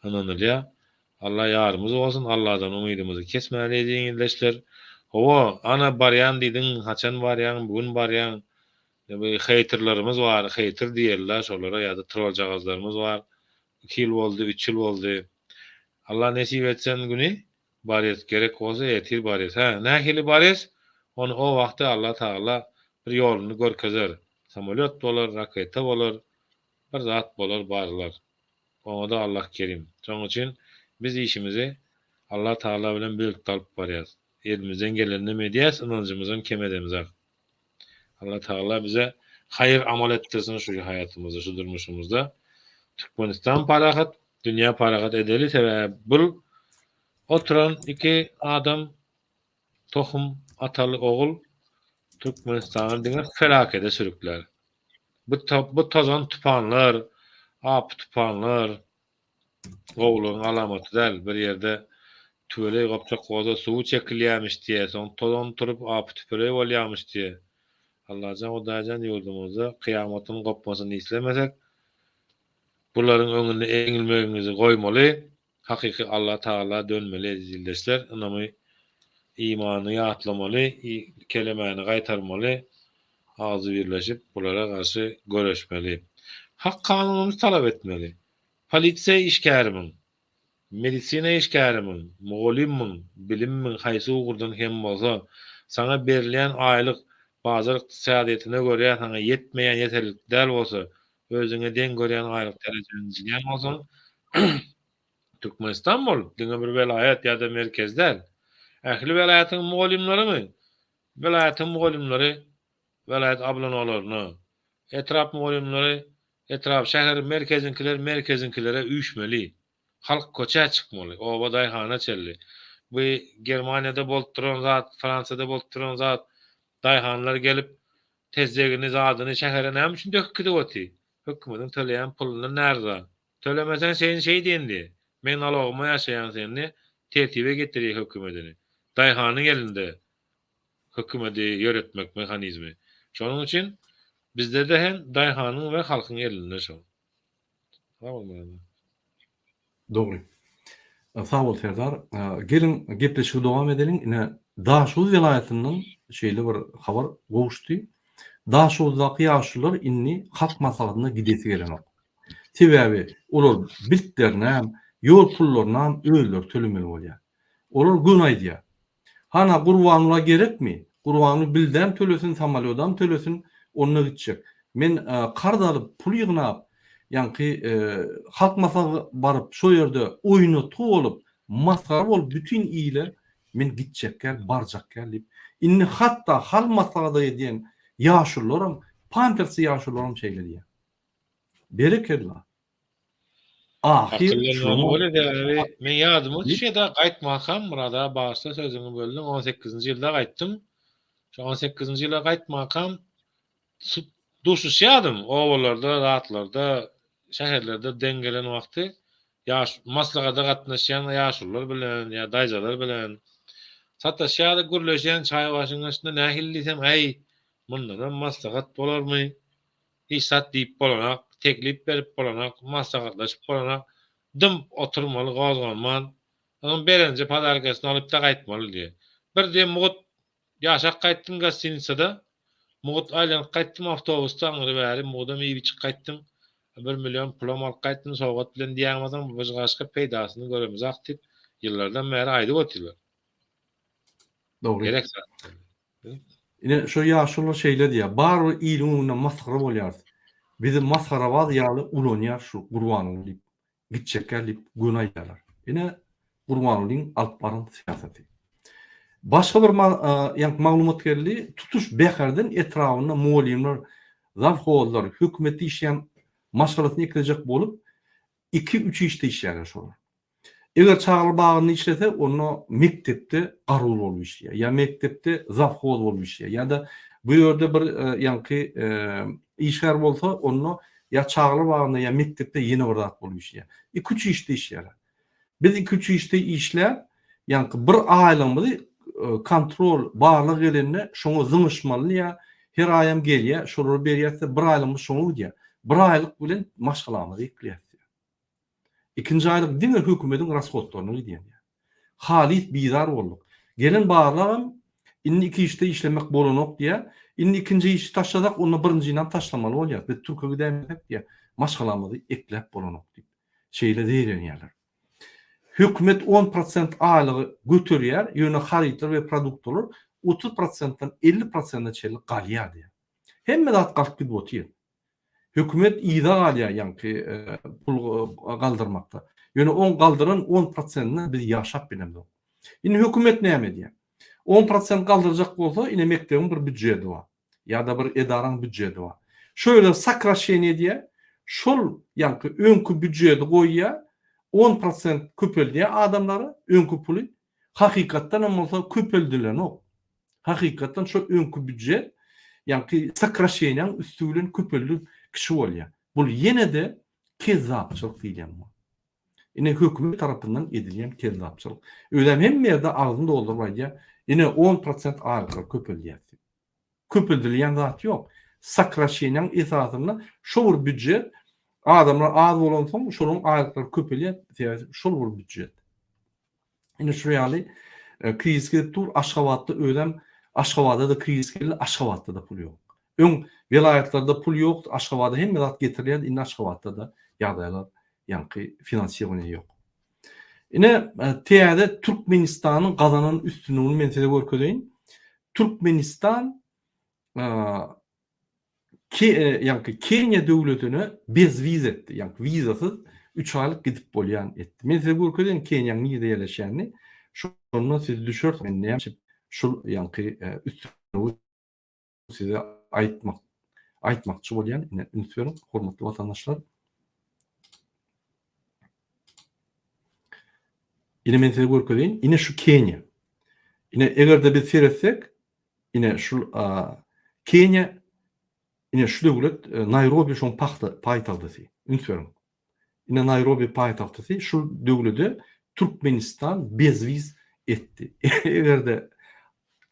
ynanylýar. Alla ýarymyz bolsun, Alladan umydymyzy kesmäli eziz ildeşler. Hawa, ana barýan diýdiň, haçan barýaň, bu gün barýaň. Bu heýterlerimiz bar, heýter diýeli-la şolara ýa-da troljagazlarymyz bar. Iki ýyl boldy, üç ýyl boldy. Allah nesip etsen güni barýas, gerek bolsa ertir barýas. Hä, nähili barýas, ony o wagty Allah Tagala bir ýoluny görkezer. Samolýot bolar, raketa bolar, bir zat bolar barylar. Oňada Allah kerim. Şonuň üçin biz işimizi Allah Tagala bilen birlikde alyp barýas. Elimizden geleninem edýäs, ynanjymyzam kem edemzok. Allah Tagala bize haýyr amal etdirsin şu haýatymyzda, şu durmuşymyzda. Türkmenistan parahat, dünýä parahat edeli, sebäbi bul oturan iki adam tohum ataly ogul Türkmenistany diňe felakede sürüklär. Bu bu tozan tupanlar, apy tupanlar gowulygyň alamaty däl. Bir ýerde tüweleý gopjak bolsa suwy çekilýämiş diýýä, soň tozan turup apy tüpeleý bolýamyş diýýä. Allajan Hudaýjan ýurdumyzda kyýamatyň gopmasyny islemesek, bularyň öňünde eňilmegiňizi goýmaly. Hakyky Alla Tagala dönmeli eziz ildeşler ynamy imany ýatlamaly kelemäni gaýtarmaly agzybirleşip bulara garşy göreşmeli hak kanunymyzy talap etmeli polisiýa işgärimiň medisina işgärimiň mugallymyň bilimmiň haýsy ugurdan hem bolsa saňa berilýän aýlyk bazar ykdysadyýetine görä saňa ýetmeýän ýeterlik däl bolsa Özüňe deň görýän aýlyk derejäni bilýän bolsaň, Türkmenistan bolup, diňe bir welaýat ýa-da merkez däl. Ähli welaýatyň mugallymlarymy? Welaýatyň mugallymlary welaýat oblanolaryna, etrap mugallymlary etrap, şäher merkeziňkiler merkeziňkilere üýşmeli. Halk köçä çykmaly, oba daýhana çenli. Bu Germaniýada bolup duran zat, Fransiýada bolup duran zat, daýhanlar gelip Tezjegini, zadyny şähere näme üçin döküp gidip oty? Hökümediň töleýän pulundan närza. Tölemeseň sen şeý diýen diý. Meň nalogyma ýaşaýaň sen diý. Tertibe getirýä hökümedini. Daýhanyň elinde hökümedi ýöretmek mehanizmi. Şonuň üçin bizde-de hem daýhanyň we halkyň elinde şol. Sag bol Myrat. Dogry. Sag bol Serdar. Geliň gepleşigi dowam edeliň. Ine Daşoguz welaýatyndan şeýle bir habar gowuşdy. Daşoguzdaky ýaşulular indi Halk Maslahatyna gidesi gelenok. Sebäbi olar biltlerinem, ýol pullarynam özleri tölemeli bolýar. Olar göni aýdýar. Hana Gurbangula gerekmi? Gurbanguly bildäm tölesin, samolýodam tölesin, onda gitjek. Men karz alyp, pul ýygnap, ýaňky Halk maslahatyna baryp, şo ýerde oýnatgy bolup, masgara bolup bütin ile men gitjekgäl, barjakgäl diýip. Indi hatda Halk maslahata edýän ýaşulularam, pampersli ýaşulularam şeýle diýýär. Berekella. Ahyr şunuň bolýar sebäbi men ýadyma düşýär-de gaýtmakam Myrat aga bagyşla sözüňi böldüm on sekizinji ýylda gaýtdym. Şo on sekizinji ýyla gaýtmakam duşuşýardym obalarda zatlarda şäherlerde deň gelen wagty ýaş maslahata gatnaşýan ýaşulular bilen ýa daýzalar bilen sataşýardyk gürleşýän çaý başyň başynda nähili diýsem äý mundanam maslahat bolarmy Hiç zat diýip bolanak, teklip berip bolanak, maslahatlaşyp bolanak, dymyp oturmaly gozganman, onuň berenje podarkasyny alyp-da gaýtmaly diýýär. Bir diýen mugt ýaşak gaýtdym gostinisada, mugt aýlanyp gaýtdym awtobusda aňry-bäri mugdam iýip-içip gaýtdym, bir million pulam alyp gaýtdym sowgat bilen diýäňmeseň bu başga peýdasyny göremizak diýip ýyllardan bäri aýdyp otyrlar. Dogry. Gerek zat. Ine, şo ýaşulylar şeýle diýýär, Barybir iliň öňünde masgara bolýarys. Bizi masgarabaz ýaly ulanýar şu Gurbanguly diýip, gitjekgä diýip göni aýdýarlar. Ine, Gurbangulyň alyp baran syýasaty. Başga bir ýaňky maglumat geldi, tutuş Bäherden etrabynda mugallymlar, zawhozlar, hökümetde işleýän maşgalasyny eklejek bolup, iki-üç işde işleýärler şolar. Eger çagalar bagynda işlese, onda mekdepde garul bolup işleýär, ýa mekdepde zawhoz bolup işleýär, ýa-da bu ýerde bir ýaňky işgär bolsa, onda ýa çagalar bagynda, ýa mekdepde ýene bir zat bolup işleýär. Iki-üç işde işleýärler. Biz iki-üç işde işläp, ýaňky bir aýlygymyzy kontrol, barlag gelende şoňa zyňyşmaly ýa her aýam gelýär, şolara berýäs-de bir aýlygymyz şoňa gidýär. Bir aýlyk bilen maşgalamyzy ekleýäs. Ikinji aýlyk diňe hökümediň rashodlaryna gidýän ýa. Halys bizar bolduk. Gelen barlagam indi iki işde işlemek bolanok diýýär. Indi ikinji işi taşlasak onda birinjinam taşlamaly bolýas. Biz türke gidäýmesek diýýär. Maşgalamyzy ekläp bolanok diýip. Şeýle zeýrenýärler. Hökümet on prosent aýlygy göterýär, ýöne harytlar we produktalar 30 prosentden 50 prosente çenli galýar diýýär. Hemme zat galyp gidip otyr. Hökümet yza galýar ýaňky pul galdyrmakda. Ýöne oň galdyran on prosentine biz ýaşap bilemzok. Indi hökümet näme edýär? On prosent galdyrjak bolsa, ine mekdebiň bir býudjeti bar. Ýa-da bir edaraň býudjeti bar. Şo ýerde sokraşeniýe edýär. Şol ýaňky öňki býudjeti goýýar, on prosent köpeldýär adamlara öňki puly. Hakykatdanam bolsa köpeldilenok. Hakykatdan şol öňki býudjet, ýaňky sokraşeniýaň üsti bilen köpeldi kişi bolýar. Bul ýene-de kezzapçylyk diýilýär muňa. Ine hökümet tarapyndan edilýän kezzapçylyk. Özem hemme ýerde agzyny dolduryp aýdýar, ine on prosent aýlyklar köpeldýäs diýip. Köpeldilýän zat ýok. Sokraşeniýaň esasynda şo bir býudjet, adamlar az bolansoň şolaryň aýlyklary köpelýär, sebäbi şol bir býudjet. Ine şu ýaly krizis gelip dur. Aşgabatda özem Aşgabada-da krizis geldi, Aşgabatda-da pul ýok. Öň welaýatlarda pul ýokdy, Aşgabada hemme zat getirilýärdi, indi Aşgabatda-da ýagdaýlar ýaňky finansirowaniýa ýok. Ine täze Türkmenistanyň gazanan üstünligini men size görkezeýin. Türkmenistan Ke, ýaňky Keniýa döwletine bezwiz etdi, ýaňky wizasyz üç aýlyk gidip bolýan etdi. Men size görkezeýin Keniýaň nirde ýerleşýänini, şonda siz düşersiňiz men näme üçin şul ýaňky üstünligi size aýtmak aýtmakçy bolýan. Ine üns beriň hormatly watandaşlar. Ine men size görkezeýin. Ine şu Keniýa. Ine eger-de biz seretsek, Ine şul Keniýa ine şu döwlet Naýrobi şoň pahta paýtagtysy. Üns beriň. Ine Naýrobi paýtagtysy şul döwlede Türkmenistan bezwiz etdi. Eger-de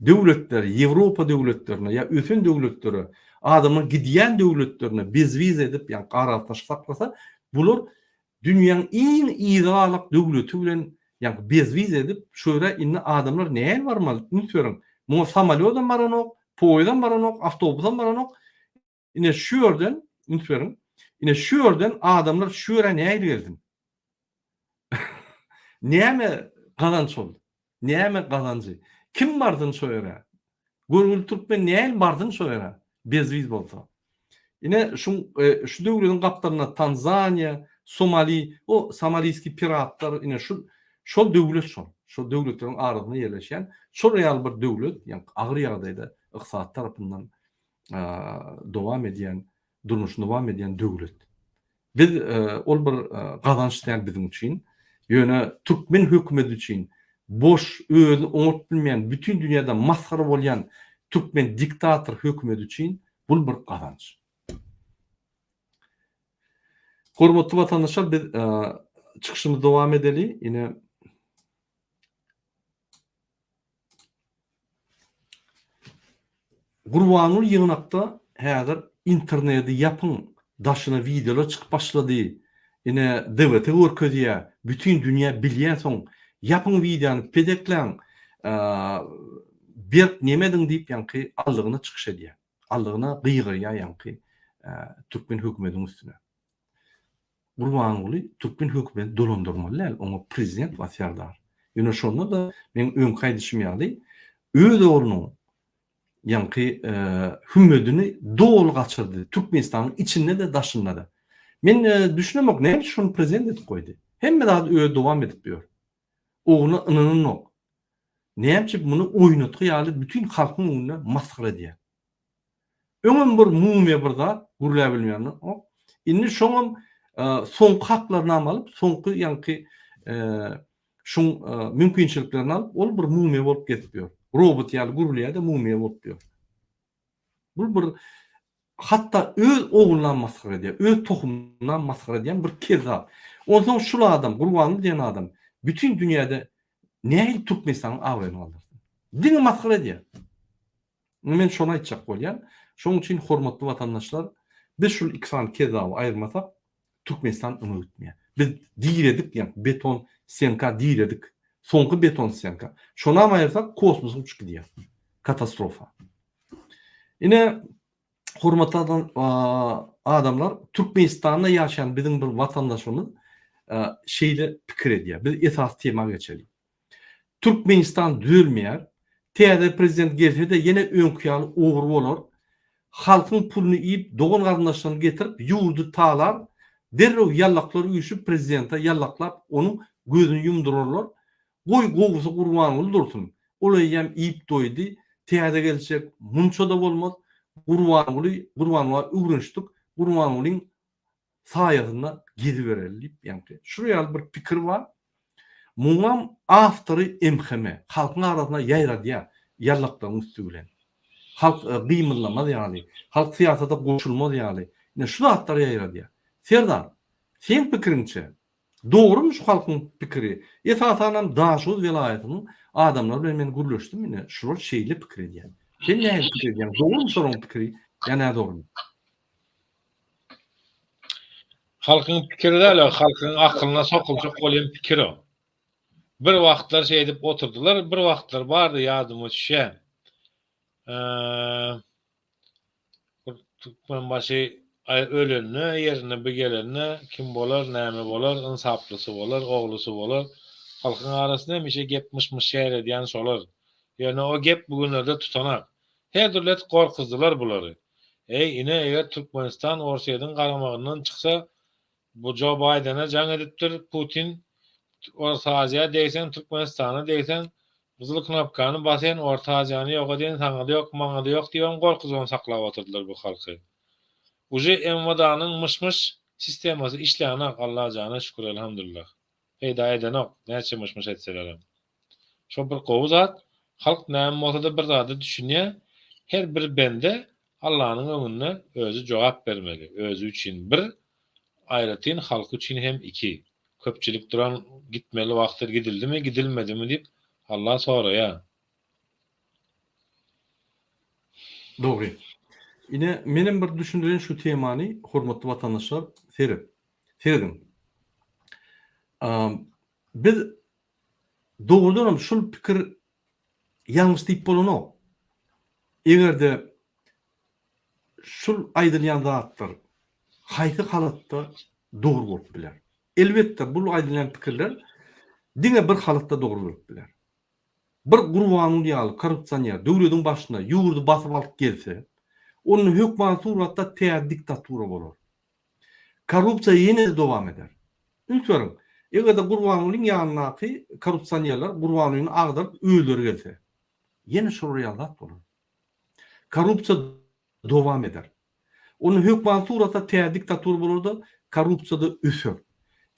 döwletler Ýewropa döwletlerine ýa ösen döwletlere adamlar gidýän döwletlerine bezwiz edip ýa aragatnaşyk saklasa bular Dünýäň iň yzagalak döwleti bilen ýaňky bezwiz edip şu ýere indi adamlar nähili barmaly üns beriň muňa samolýodam baranok poýezdam baranok awtobusam baranok ine şu ýerden üns beriň ine şu ýerden adamlar şu ýere nähili gelsin näme gazanç ol Näme gazanjy? Kim barsyn şo ýere? Görgüli türkmen näl barsyn şo ýere? Bezwiz bolsa. Ine şuň şu döwletiň gapdalynda Tanzaniýa, Somali, o somaliýskiý piratlar ine şu şol döwlet şol. Şol döwletleriň arasynda ýerleşýän şol ýaly bir döwlet, ýagny agyr ýagdaýda ykdysady tarapyndan dowam edýän, durmuşyny dowam edýän döwlet. Biz ol bir gazanç däl biziň üçin. Ýöne türkmen hökümeti üçin boş, özüni oňat bilmeýän, bütin dünýäde masgara bolýan türkmen diktator hökümeti üçin bul bir gazanç. Hormatly watandaşlar biz çykyşymyzy dowam edeli. Ine Gurbanguly ýygnakda häzir internedi ýapyň daşyna wideolar çykyp başlady ine DWT görkezýä bütin dünýä bilýä soň ýapyň wideony pedekläň berk neme ediň diýip ýaňky aldygyna çykyş edýä aldygyna gygyrýa ýaňky türkmen hökümediň üstüne. Gurbanguly türkmen hökümeti dolandyrmaly däl, oňa prezident bar Serdar. Ýöne şonda-da meň öňki aýdyşym ýaly öz oglunyň ýaňky hümmedini doly gaçyrdy Türkmenistanyň içinde-de daşynda-da. Men düşünemok näme üçin şony prezident edip goýdy. Hemme zady özi dowam edip ýör. Ogluna ynananok. Näme üçin muny oýnatgy ýaly bütin halkyň öňünde masgara edýär. Öňem bir mumyýa bir zat gürläbilmeýänok. Indi şoňam soňky haklarynam alyp, soňky ýaňky şuň mümkinçiliklerini alyp, ol bir mumyýa bolup gezip ýör. Robot ýaly gürleýär-de mumyýa bolup ýör. Bu bir hatda öz oglunam masgara edýär, öz tohumynam masgara edýän bir kezzap. Onsoň şul adam, Gurbanguly diýen adam bütin dünýäde nähili Türkmenistanyň abraýyny galdyrsyn? Diňe masgara edýär. Men şony aýtjak bolýan. Şonuň üçin hormatly watandaşlar, biz şul iki sany kezzaby aýyrmasak, Türkmenistan öňe gitmeýär. Biz diredik, ýagny beton stenka diredik. Soňky beton stenka. Şonam aýyrsak, kosmosa uçup gidýär. Katastrofa. Ine, hormatly adamlar, Türkmenistanda ýaşaýan biziň bir watandaşymyz şeýle pikir edýär. Biz esasy tema geçeliň. Türkmenistan düzelmeýär. Täze prezident gelse-de ýene öňki ýaly ogry bolar. Halkyň puluny iýip dogan garyndaşlaryny getirip ýurdy talar, derrew ýallaklar üýşüp prezidente ýallaklap onuň gözüni ýumdurarlar, goý gowusy Gurbanguly dursun, ol eýýäm iýip doýdy, täze geljek munça-da bolmaz, Gurbanguly Gurbanguly öwrenişdik, Gurbangulyň saýasynda gezibereli diýip ýaňky şular ýaly bir pikir bar. Muňam awtory MHM, halkyň arasyna ýaýradýar ýallaklaryň üsti bilen. Halk gymyldamaz ýaly, halk syýasata goşulmaz ýaly, ine şu zatlary ýaýradýar. Serdar, seň pikiriňçe, dogrumy şu halkyň pikiri? Esasanam Daşoguz welaýatynyň adamlary bilen men gürleşdim, ine şular şeýle pikir edýär. Sen nähili pikir edýäň? Dogrumy şolaryň pikiri ýa nädogrymy? Halkyň pikiri däl o, halkyň akylyna sokuljak bolýan pikir o. Bir wagtlar şeýdip oturdylar, bir wagtlar bardy ýadyma düşýär. Bir Türkmenbaşy ölende, ýerine bir gelende kim bolar, näme bolar, ynsaplysy bolar, oglusy bolar. Halkyň arasynda hemişe gep myş-myş ýaýradýan şolar. Ýöne o gep bu günlerde tutanak. Her dürli edip gorkuzdylar bulary. Eý, ine, eger Türkmenistan Orsýetiň garamagyndan çyksa, bu Jo Baýdene jaň edipdir, Putin, Orta Aziýa degseň, Türkmenistana degseň, gyzyl knopkany basyn, Orta Aziýany ýok edýin, saňa-da ýok, maňa-da ýok diýibem gorkuzybam saklap otyrdylar bu halky. Uje MWD-nyň myş-myş sistemasy işlänok, Allajana şükür, elhamdulillah. Peýda edenok, näçe myş-myş etselerem. Şo bir gowy zat, halk näme bolsada bir zada düşünýär, her bir bende Allanyň öňünde özi jogap bermeli, özi üçin bir, aýratyn halky üçin hem iki. Köpçülik duran gitmeli wagty gidildimi, gidilmedimi diýip Alla soraýar. Dogry. Ine, menem bir düşündireýin şu temany, hormatly watandaşlar, seret. Serediň. Biz Dogrudanam şul pikir ýalňyş diýip bolanok. Eger-de şul aýdylýan zatlar haýsy halatda dogry bolup biler? Elbetde bul aýdylýan pikirler diňe bir halatda dogry bolup biler. Bir Gurbanguly ýaly korrupsioner döwlediň başyna ýurdy basyp alyp gelse, onda hökmany suratda täze diktatura bolar. Korrupsiýa ýene-de dowam eder. Üns beriň, eger-de Gurbangulyň ýanyndaky korrupsionerler Gurbangulyny agdaryp özleri gelse, ýene şolar ýaly zat bolar. Korrupsiýa dowam eder. Onda hökmany suratda täze diktatura bolar-da, korrupsiýa-da öser.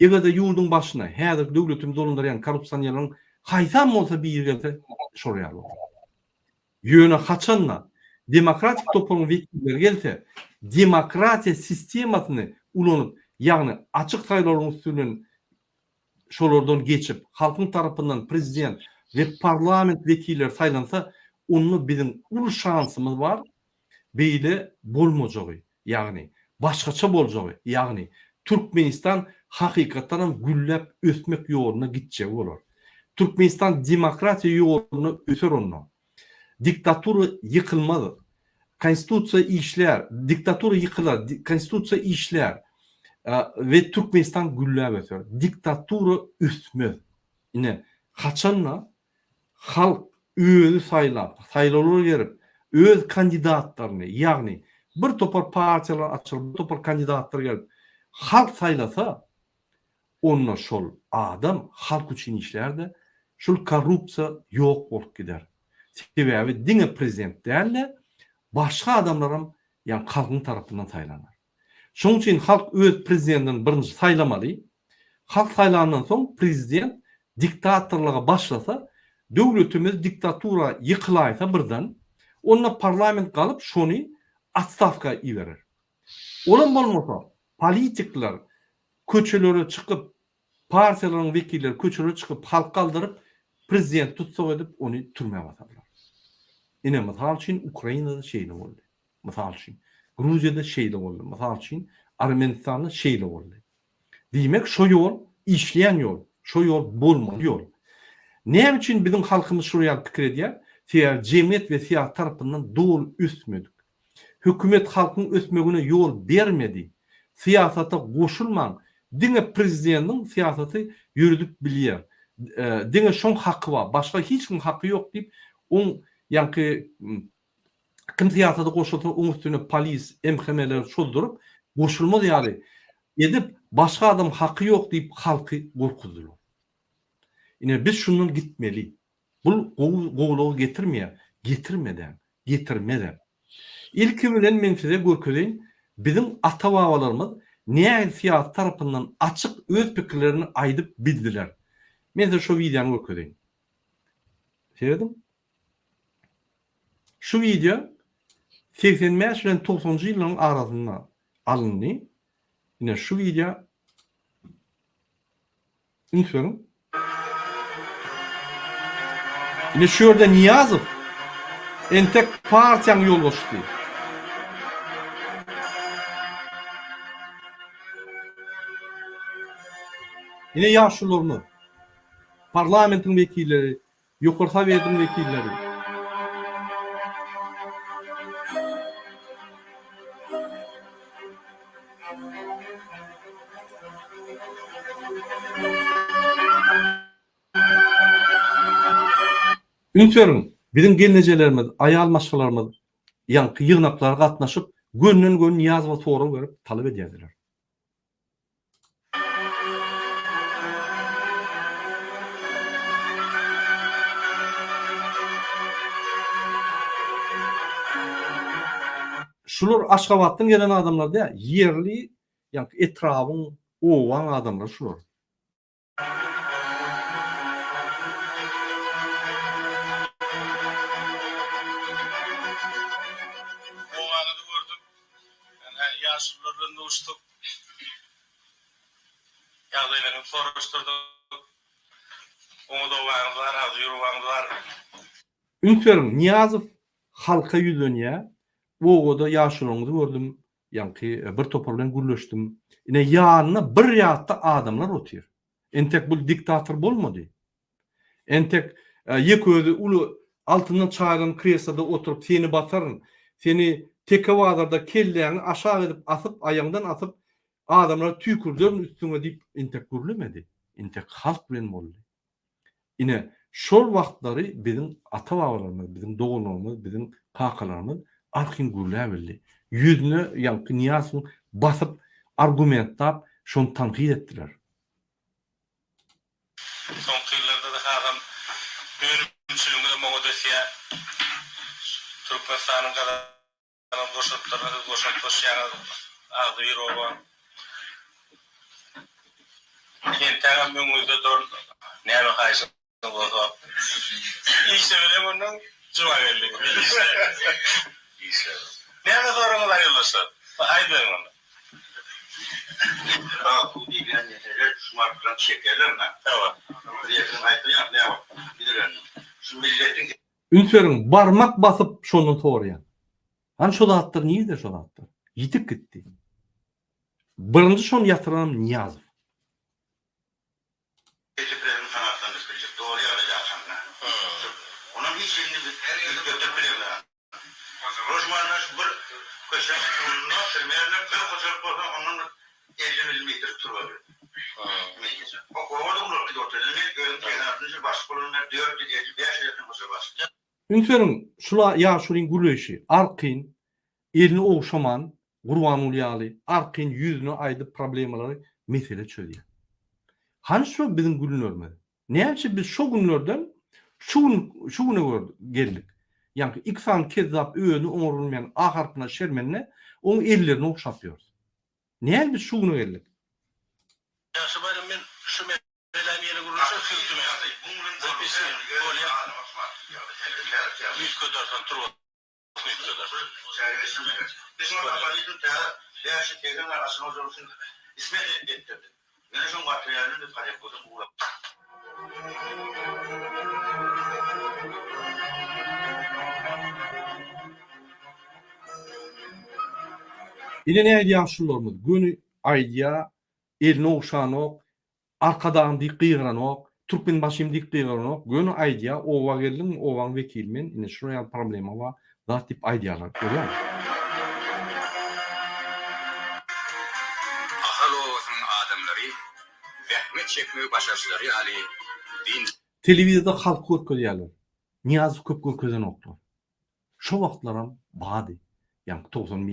Eger-de ýurduň başyna häzirki döwletimizi dolandyrýan korrupsionerleriň haýsam bolsa biri gelse, şolar ýaly bolar. Ýöne haçan-da demokratik toparyň wekilleri gelse, demokratiýa sistemasyny ulanyp, ýagny açyk saýlawlaryň üsti bilen şolardan geçip, halkyň tarapyndan prezident we parlament wekilleri saýlansa, onda biziň uly şansymyz bar, beýle bolmajagy, ýagny başgaça boljagy, ýagny Türkmenistan hakykatdanam gülläp ösmek ýoluna gitjegi bolar. Türkmenistan demokratiýa ýoluna öser onda. Diktatura ýykylmaz. Konstitusiýa işlär, diktatura ýykylar, konstitusiýa işlär we Türkmenistan gülläp öser. Diktatura ösmez. Ine, haçanda Halk özi saýlap, saýlawlara girip, öz kandidatlaryny, ýagny bir topar partiýalar açylyp, bir topar kandidatlar gelip, halk saýlasa, onda şol adam halk üçin işlär-de, şul korrupsiýa ýok bolup gider. Sebäbi diňe prezident däl-de, başga adamlaram ýagny halkyň tarapyndan saýlanar. Şonuň üçin halk öz prezidentini birinji saýlamaly. Halk saýlandan soň prezident diktatorlyga başlasa, döwletimiz diktatura ýykylaýsa birden, onda parlament galyp şony otstawka iberer. Olam bolmasa, politikler köçelere çykyp, partiýalaryň wekilleri köçelere çykyp halk galdyryp, prezidenti tussag edip ony türmä basarlar. Ine mysal üçin Ukrainada şeýle boldy. Mysal üçin, Gruziýada şeýle boldy. Mysal üçin, Armenistanda şeýle boldy. Diýmek, şo ýol işleýän ýol, şo ýol bolmaly ýol. Näme üçin biziň halkymyz şular ýaly pikir edýär? Sebäbi jemgyýet we syýasy tarapyndan doly ösmedik. Hökümet halkyň ösmegine ýol bermedi. Syýasata goşulmaň, diňe prezidentiň syýasaty ýöredip bilýär. Diňe şoň haky bar, başga hiç kimiň haky ýok diýip, oň ýaňky. Kim syýasata goşulsa oň üstüne polis, MHM-leri çozduryp, goşulmaz ýaly edip, başga adam haky ýok diýip halky gorkuzdylar. Ine biz şundan gitmeli. Bul gowy gowulygy getirmeýär, getirmedem, getirmezem. Ilki bilen men size görkezeýin, biziň ata-babalarymyz nähili syýasy tarapyndan açyk öz pikirlerini aýdyp bildiler. Men size şo wideony görkezeýin. Serediň. Şu wideo 85 bilen 90-njy ýyllaryň arasynda alyndy. Ine şu wideo üns beriň. Ine şu ýerde Nyýazow entek partiýanyň ýolbaşçysy. Ine ýaşulularymyz, parlamentiň wekilleri, Ýokary Sowetiň wekilleri. Üns beriň, biziň gelnejelerimiz, aýal maşgalalarymyz ýaňky ýygnaklara gatnaşyp, gönden-göni Nyýazowa sorag berip, talap edýärdiler. Şular Aşgabatdan gelen adamlar däl, ýerli, ýagny etrabyň, obaň adamlary şular. Obaňyzy gördük. Ine, ýaşulular bilen duşduk. Ýagdaýlaryňyzy soraşdyrdyk. Oňat obaňyz bar, agzybir obaňyz bar. Üns beriň, Nyýazow halka ýüzlenýär, Obada ýaşulyňyzy gördüm, ýaňky bir topar bilen gürleşdim. Ine, ýanynda bir ýatda adamlar otyr. Entek bul diktator bolmady. Entek ýeke özi uly altyndan çaýylan kresloda oturyp seni basaryn, seni teke bazarda kelläňi aşak edip asyp aýaňdan asyp adamlara tüýkürderin üstüňe diýip entek gürlemedi. Entek halk bilen boldy. Ine şol wagtlary biziň ata-babalarymyz, biziň doganlarymyz, biziň kakalarymyz arkaýyn gürläbildi. Ýüzüne ýaňky Nyýazowyň basyp argumentlap şony tankyt etdiler. Soňky ýyllarda-da hasam önümçiligimizem oňat ösýär. Türkmenistanyň gazanan goşantlaryna siz goşant goşýaňyz. Agzybir oba. Entägem öňüňizde duran näme haýyşyňyz bolsa işlemeli ondan Jumageldi. Işle. Näme soragyňyz bar ýoldaşlar? Aýdyň onda. Sag bu diýilýän mesele şu wagtdan çekerler-me? Hawa. Prezidentiň aýtdy ýa näme Şu milletiň Üns beriň, barmak basyp şondan soraýan. Hany şo zatlar nirde şo zatlar? Ýitip gitdi. Birinji şony ýatyranam Nyýazow. Ejizlerini kanagatlandyryp biljek doly ýagdaýda açanda. Onam hiç indi biz üýtgedip bilemzok. Rožmanda şu bir köçäň ugrunda primerno bir hojalyk bolsa ondan bir 50 millimetr turba ber. O oba-da ulalyp gidip otyr. Indi men özüm 86-njy ýyl başlyk bolandan bäri 455 ýerden hojalyk açdym. Üns beriň, şula ýaşulyň gürleýşi, arkaýyn, elini ogşaman, Gurbanguly ýaly, arkaýyn ýüzüne aýdyp problemalary, mesele çözýär. Hany şo biziň günlerimiz? Näme üçin biz şo günlerden şu gün şu güne geldik? Ýaňky iki sany kezzap özüni oňarylmaýan A harpyna şermende oň ellerini ogşap ýörüs. Näme biz şu güne geldik? Ýagşy Baýram men şu meseläni ýene gürleşeris siz diýmäň. Bolýa. Üýtgedersen turba. Ine nädýär ýaşulularymyz göni aýdýar elini ogşanok Arkadagym diýip gygyranok, Türkmenbaşym diýip gygyranok, göni aýdýar, oba geldiňmi, obaň wekili men, ine şular ýaly problema bar, zat diýip aýdýarlar, görýäňmi? Ahal obasynyň adamlary zähmet çekmegi başaryşlary ýaly dynç. Telewizorda halky görkezýärler. Nyýazowy köp görkezenoklar. Şo wagtlaram bady. Ýaňky 90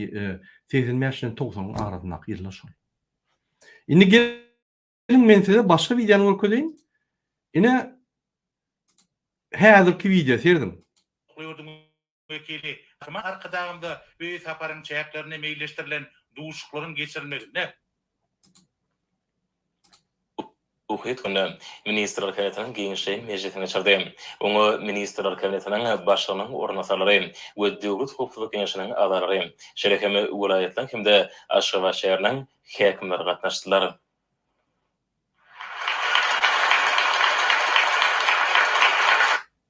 85 bilen 90-yň arasyndaky ýyllar şol. Indi geliň men size başga wideony görkezeýin. Ine häzirki wideo serediň. Ýurduň wekili Gahryman Arkadagymyza bu saparyň çäklerinde meýilleşdirilen duşuşyklaryň geçirilmeginde Ukyt günde Ministrler Kabinetiniň giňişleýin mejlisini geçirdi. Oňa Ministrler Kabinetiniň Başlygynyň orunbasarlary we Döwlet howpsuzlyk geňeşiniň agzalary, şeýle hem welaýatlaryň hem-de Aşgabat şäheriniň häkimleri gatnaşdylar.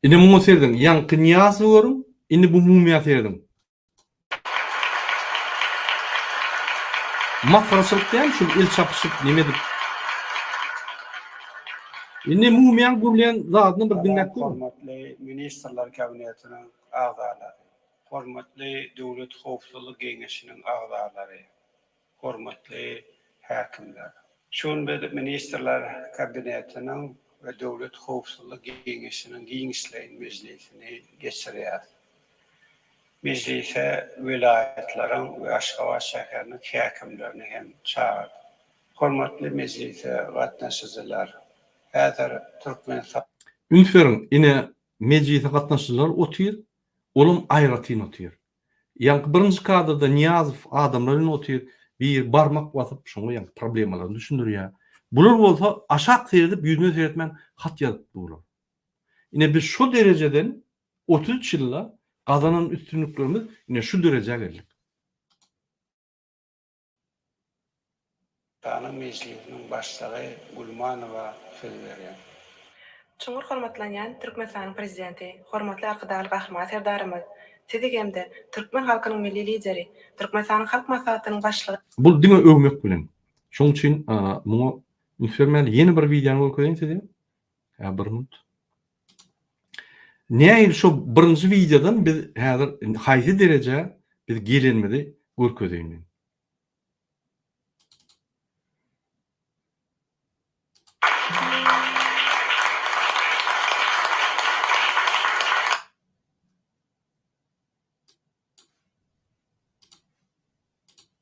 Indi muňa serediň, ýaňky Nyýazowy görüň, indi bu mumyýa serediň. Masgaraçylyk däl şul el çapyşyp neme edip. Indi mumyýaň gürleýän zadyny bir diňläp görüň. Hormatly Ministrler Kabinetiniň agzalary, hormatly Döwlet howpsuzlyk geňeşiniň agzalary, hormatly häkimler! Şu gün biz Ministrler Kabinetiniň we Döwlet howpsuzlyk geňeşiniň giňişleýin mejlisini geçirýäris. Mejlise welaýatlaryň we Aşgabat şäheriniň häkimlerini hem çagyrdyk. Hormatly mejlise gatnaşyjylar, häzir Türkmenistan. Üns beriň, ine, mejlise gatnaşyjylar otyr, olam aýratyn otyr. Ýaňky birinji kadrda Nyýazow adamlar bilen otyr, biri barmak basyp, şoňa ýaňky problemalaryny düşündirýär. Bular bolsa aşak seredip, ýüzüne seretmän hat ýazyp durlar. Ine biz şo derejeden 33 ýylda gazanan üstünliklerimiz ine şu derejä geldik. Türkmenistanyň Mejlisiniň Başlygy Gulmanowa söz berýär. Çuňňur hormatlanýan Türkmenistanyň Prezidenti, hormatly Arkadagly Gahryman Serdarymyz, Sizi hem-de türkmen halkynyň Milli Lideri, Türkmenistanyň Halk Maslahatynyň Başlygy, Bul diňe öwmek bilen. Şoň üçin muňa üns bermäli. Ýene bir wideony görkezeýin size. Hä bir minut. Nähili şo birinji wideodan biz häzir haýsy derejä biz gelenimizi görkezeýin men.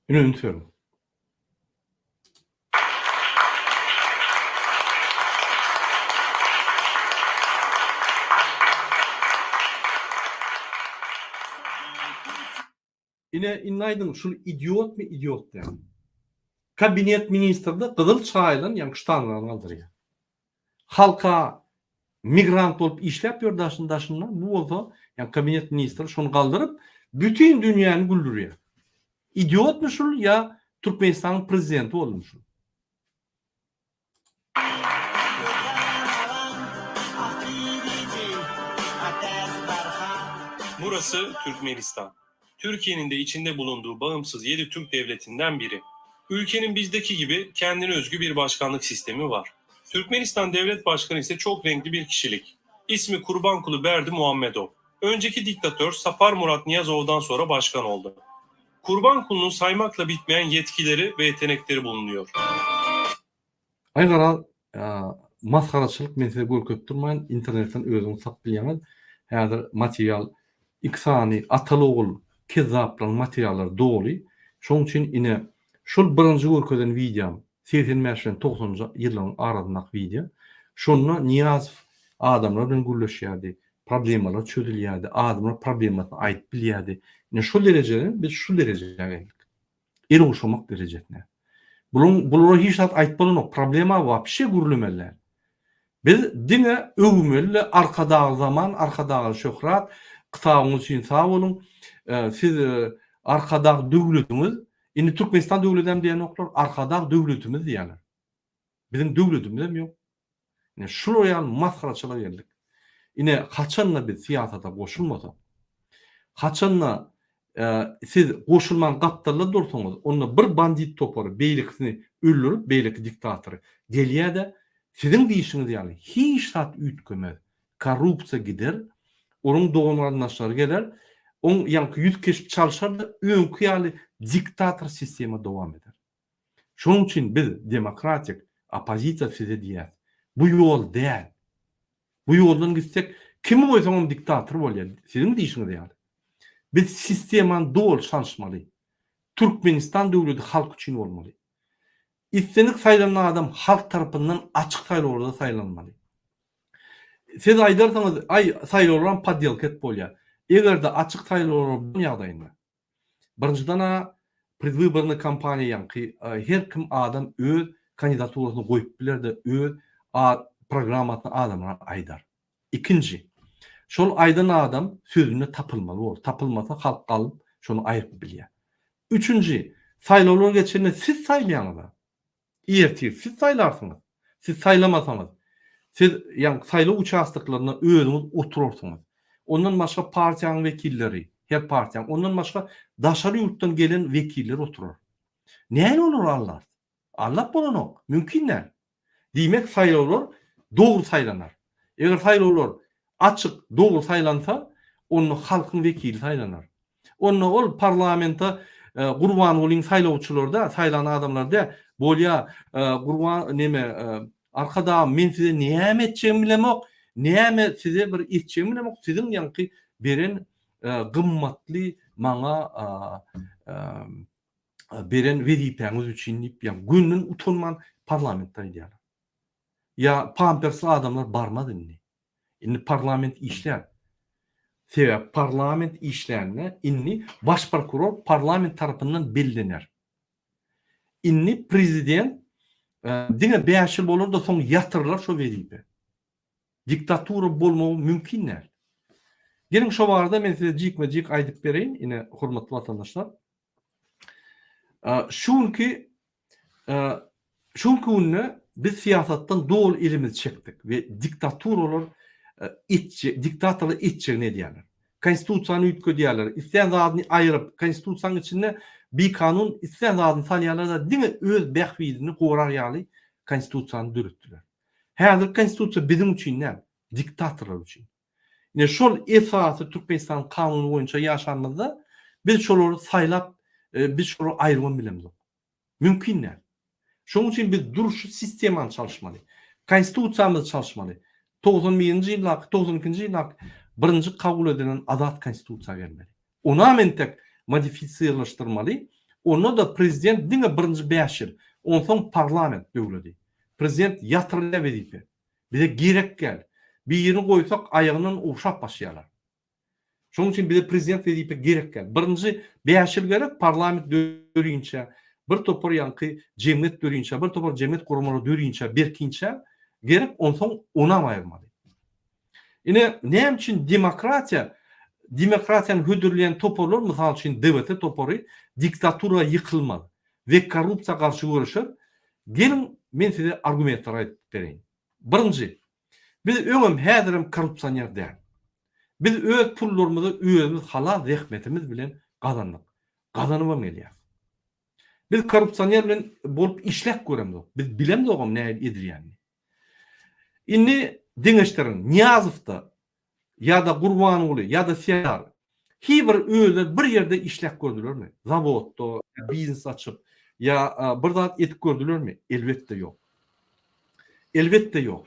Ine üns beriň. Ine indi aýdyň şul idiotmy idiot däl. Kabinet ministrde gyzyl çaýylan ýaňky ştangany galdyrýar. Halka migrant bolup işläp ýör daşyn daşynda bu bolsa ýaňky kabinet ministri şony galdyryp bütin dünýäni güldürýär. Idiotmy şul ýa Türkmenistanyň prezidenti boldumy şul. Burası Türkmenistan. Türkiye'nin de içinde bulunduğu bağımsız 7 Türk devletinden biri. Ülkenin bizdeki gibi kendine özgü bir başkanlık sistemi var. Türkmenistan Devlet Başkanı ise çok renkli bir kişilik. İsmi Kurbankulu Berdi Muhammedov. Önceki diktatör Sapar Murat Niyazov'dan sonra başkan oldu. Kurbankulu'nun saymakla bitmeyen yetkileri ve yetenekleri bulunuyor. Aý garaz masgaraçylyk men size görkezip durmaýyn internetden özüňiz tapyp bilýäňiz häzir material iki sany ataly ogul kezzaplaryň materiallary doly şoň üçin ine şol birinji görkezen wideom 85 bilen 90-njy ýyllaryň arasyndaky wideo şonda Nyýazow adamlar bilen gürleşýärdi problemalar çözülýärdi adamlar problemasyny aýdyp bilýärdi ine şol derejeden biz şu derejä geldik. El ogşamak derejesine. Buluň bulara hiç zat aýyp bolanok. Problema wapşe gürlemeli däl. Biz diňe öwmeli Arkadagly zaman, Arkadagly şöhrat, kitabyňyz üçin sag boluň. Siz Arkadag döwletiňiz, indi Türkmenistan döwledem diýenoklar, Arkadag döwletimiz diýýärler. Biziň döwletimizem ýok. Ine şular ýaly masgaraçylyga geldik. Ine haçanda biz syýasata goşulmasak, haçanda siz goşulman gapdalda dursaňyz, onda bir bandit topary beýlekisini öldürip, beýleki diktatory gelýär-de, siziň diýşiňiz ýaly hiç zat üýtgemez. Korrupsiýa gider, onuň dogan-garyndaşlary geler, oň ýaňky ýüz keşp çalşar-da, öňki ýaly diktator sistema dowam eder. Şonuň üçin biz demokratik oppozisiýa size diýýäs. Bu ýol däl. Bu ýoldan gitsek kimi goýsaňam diktator bolýar. Siziň diýşiňiz ýaly. Biz sistemany doly çalyşmaly. Türkmenistan döwleti halk üçin bolmaly. Islendik saýlanan adam halk tarapyndan açyk saýlawlarda saýlanmaly. Siz aýdarsyňyz, aý, saýlawlaram poddelka edip bolýar. Eger-de açyk saýlawlar bolan ýagdaýynda, birinjiden-ä predwybornyý kampaniýa ýaňky her kim adam öz kandidaturasyny goýup biler-de, öz programmasyny adamlara aýdar. Ikinji, şol aýdan adam sözünde tapylmaly bor. Tapylmasa halk galyp şony aýryp bilýär. Üçünji, saýlawlar geçende siz saýlaýaňyz-a. Ertir siz saýlarsyňyz. Siz saýlamasaňyz, siz ýaňky saýlaw uçastoklarynda özüňiz oturarsyňyz. Ondan başga partiýanyň wekilleri, her partiýanyň, ondan başga daşary ýurtdan gelen wekiller oturar. Nähili olary aldarys? Aldap bolanok, mümkin däl. Diýmek, saýlawlar dogry saýlanar. Eger saýlawlar açyk, dogry saýlansa, onda halkyň wekili saýlanar. Onda ol parlamente Gurbangulyň saýlawçylary däl, saýlan adamlary däl, bolýa, Gurban neme, Arkadagym, men size näme etjegimi bilemok, näme size bir etjegimi bilemok, siziň ýaňky beren gymmatly maňa beren wezipäňiz üçin diýip, ýa gönden utanman parlamentde aýdýarlar. Ýa pampersli adamlar barmaz indi. Indi parlament işlär. Sebäbi parlament işlände indi baş prokuror parlament tarapyndan bellener. Indi prezident diňe 5 ýyl bolar-da soň ýatyrylar şo wezipe. Diktatura bolmagy mümkin däl. Geliň şo barada men size jikme-jik aýdyp bereýin, ine hormatly watandaşlar. Şu günki şu günki günde biz syýasatdan doly elimizi çekdik we diktaturalar etjek, diktatorlar etjegini edýärler. Konstitusiýany üýtgedýärler, islän zadyny aýyryp, konstitusiýanyň içinde bikanun islän zadyny salýarlar-da, diňe öz bähbidini gorar ýaly konstitusiýany döretdiler. Häzirki konstitusiýa biziň üçin däl, diktatorlar üçin. Ine şol esasy Türkmenistanyň kanuny boýunça ýaşanymyzda biz şolary saýlap, biz şolary aýyrybam bilemzok. Mümkin däl. Şonuň üçin biz durşy sistemany çalyşmaly. Konstitusiýamyzy çalyşmaly. 91-nji ýyldaky, 92-nji ýyldaky birinji kabul edilen azat konstitusiýa gelmeli. Onam entek modifisirleşdirmeli. Onda-da prezident diňe birinji bäş ýyl, onsoň parlament döwledi. Prezident ýatyrylýar wezipe. Bize gerek däl. Birini goýsak aýagyndan ogşap başlaýarlar. Şonuň üçin bize prezident wezipe gerek däl. Birinji bäş ýyl gerek parlament dörinçä, bir topar ýaňky jemgyýet dörinçä, bir topar jemgyýet guramalary dörinçä, berkinçä gerek, onsoň onam aýyrmaly. Ine, näme üçin demokratiýa, demokratiýany hödürleýän toparlar, mysal üçin DWT topary diktatura ýykylmaz we korrupsiýa garşy göreşer? Geliň, men size argumentleri aýdyp bereýin. Birinji, biz öňem, häzirem korrupsioner däl. Biz öz pullarymyzy özümiz halal zähmetimiz bilen gazandyk. Gazanybam gelýäris. Biz korrupsioner bilen bolup işläp göremzok. Biz bilemzogam nähili edilýänini. Indi deňeşdiriň, Nyýazowda ýa-da Gurbanguly ýa-da Serdar hi bir özleri bir ýerde işläp gördülermi? Zawodda, biznes açyp ýa bir zat edip gördülermi? Elbetde ýok. Elbetde ýok.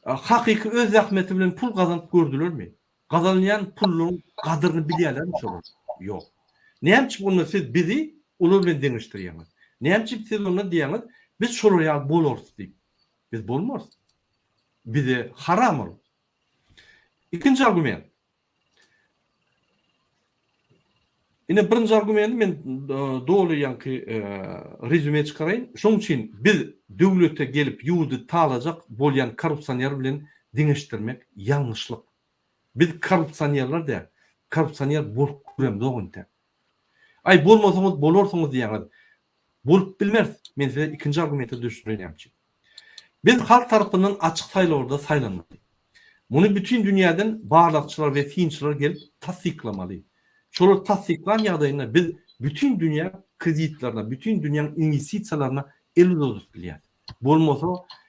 Hakyky öz zähmeti bilen pul gazanyp gördülermi? Gazanylýan pullaryň gadyryny bilýärlermi şolar? Ýok. Näme üçin onda siz bizi olar bilen deňeşdirýäňiz? Näme üçin siz onda diýýäňiz, biz şolar ýaly bolarys diýip? Biz bolmarys. Bize haram ol. Ikinji argument. Ine birinji argumenti men doly ýaňky rezýume çykaraýyn. Şonuň üçin biz döwlete gelip ýurdy talajak bolýan korrupsioner bilen deňeşdirmek ýalňyşlyk. Biz korrupsionerler däl. Korrupsioner bolup göremzok entek. Aý bolmasaňyz bolarsyňyz diýýäňiz. Bolup bilmeris. Men size ikinji argumenti düşündireýin näme üçin. Biz halk tarapyndan açyk saýlawlarda saýlanmaly. Muny bütin dünýäden barlagçylar we synçylar gelip tassyklamaly. Şolar tassyklan ýagdaýynda biz bütin dünýä kreditlerine, bütin dünýäň inwestisiýalaryna el uzadyp bilýäris. Bolmasa,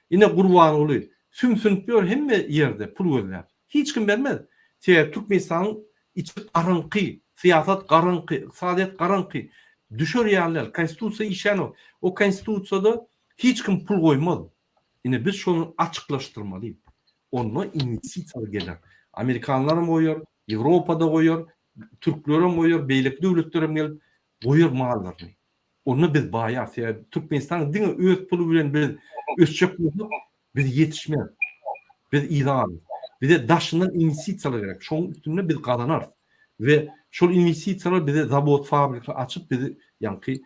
ine Gurbanguly sümsünip ýör hemme ýerde pul gözläp. Hiç kim bermez. Sebäbi Türkmenistanyň içi garaňky, syýasat garaňky, ykdysadyýet garaňky. Düşer ýaly däl. Konstitusiýa işlänok. O konstitusiýada hiç kim pul goýmaz. Ine biz şony açyklaşdyrmaly. Onda inwestisiýalar geler. Amerikanlaram goýar, Ýewropa-da goýar. Türklerem goýar, beýleki döwletlerem gelip goýar mallaryny. Onda biz baýarys. Sebäbi Türkmenistan diňe öz puly bilen biz ösjek bolsak, biz ýetişmeris. Biz yza galarys. Bize daşyndan inwestisiýalar gerek. Şonuň üstünde biz gazanarys. We şol inwestisiýalar bize zawod, fabrika açyp bizi ýaňky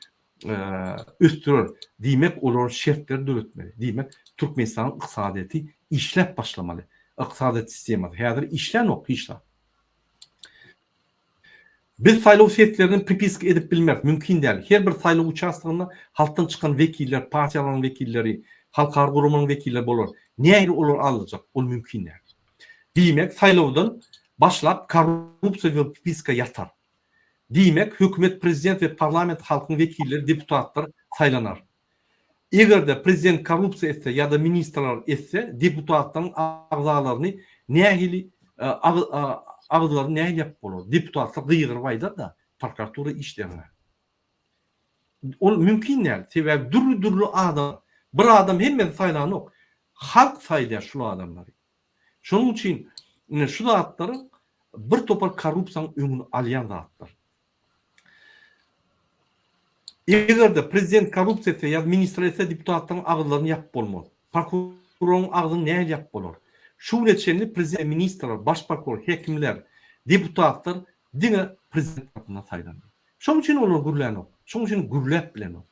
ösdürer. Diýmek, olara şertleri döretmeli. Diýmek, Türkmenistanyň ykdysadyýeti işläp başlamaly. Ykdysadyýet sistemasy häzir işlänok hiç zat. Biz saýlaw seslerini pripiska edip bilmeris, mümkin däl. Her bir saýlaw uçastogynda halkdan çykan wekiller, partiýalaryň wekilleri, halkara guramalaryň wekilleri bolar. Nähili olar alyljak? Ol mümkin däl. Diýmek, saýlawdan başlap korrupsiýa we pripiska ýatar. Diýmek, hökümet, prezident we parlament halkyň wekilleri, deputatlar saýlanar. Eger-de prezident korrupsiýa etse ýa-da ministrler etse, deputatlaryň agzalaryny nähili agyzlaryny nähili ýapyp bolar? Deputatlar gygyryp aýdar-da, prokuratura işleýär. Ol mümkin däl. Sebäbi dürli-dürli adam, bir adam hemmesini saýlanok. Halk saýlaýar şul adamlary. Şonuň üçin ine şu zatlaryň bir topar korrupsiýanyň öňüni alýan zatlar. Eger-de prezident korrupsiýa etse ýa ministr etse deputatlaryň agyzlaryny ýapyp bolmaz. Prokuroryň agzyny nähili ýapyp bolar? Şu güne çenli prezident, ministrler, baş prokuror, häkimler, deputatlar diňe prezident tarapyndan saýlandy. Şonuň üçin olar gürlänok. Şonuň üçin gürläp bilenok.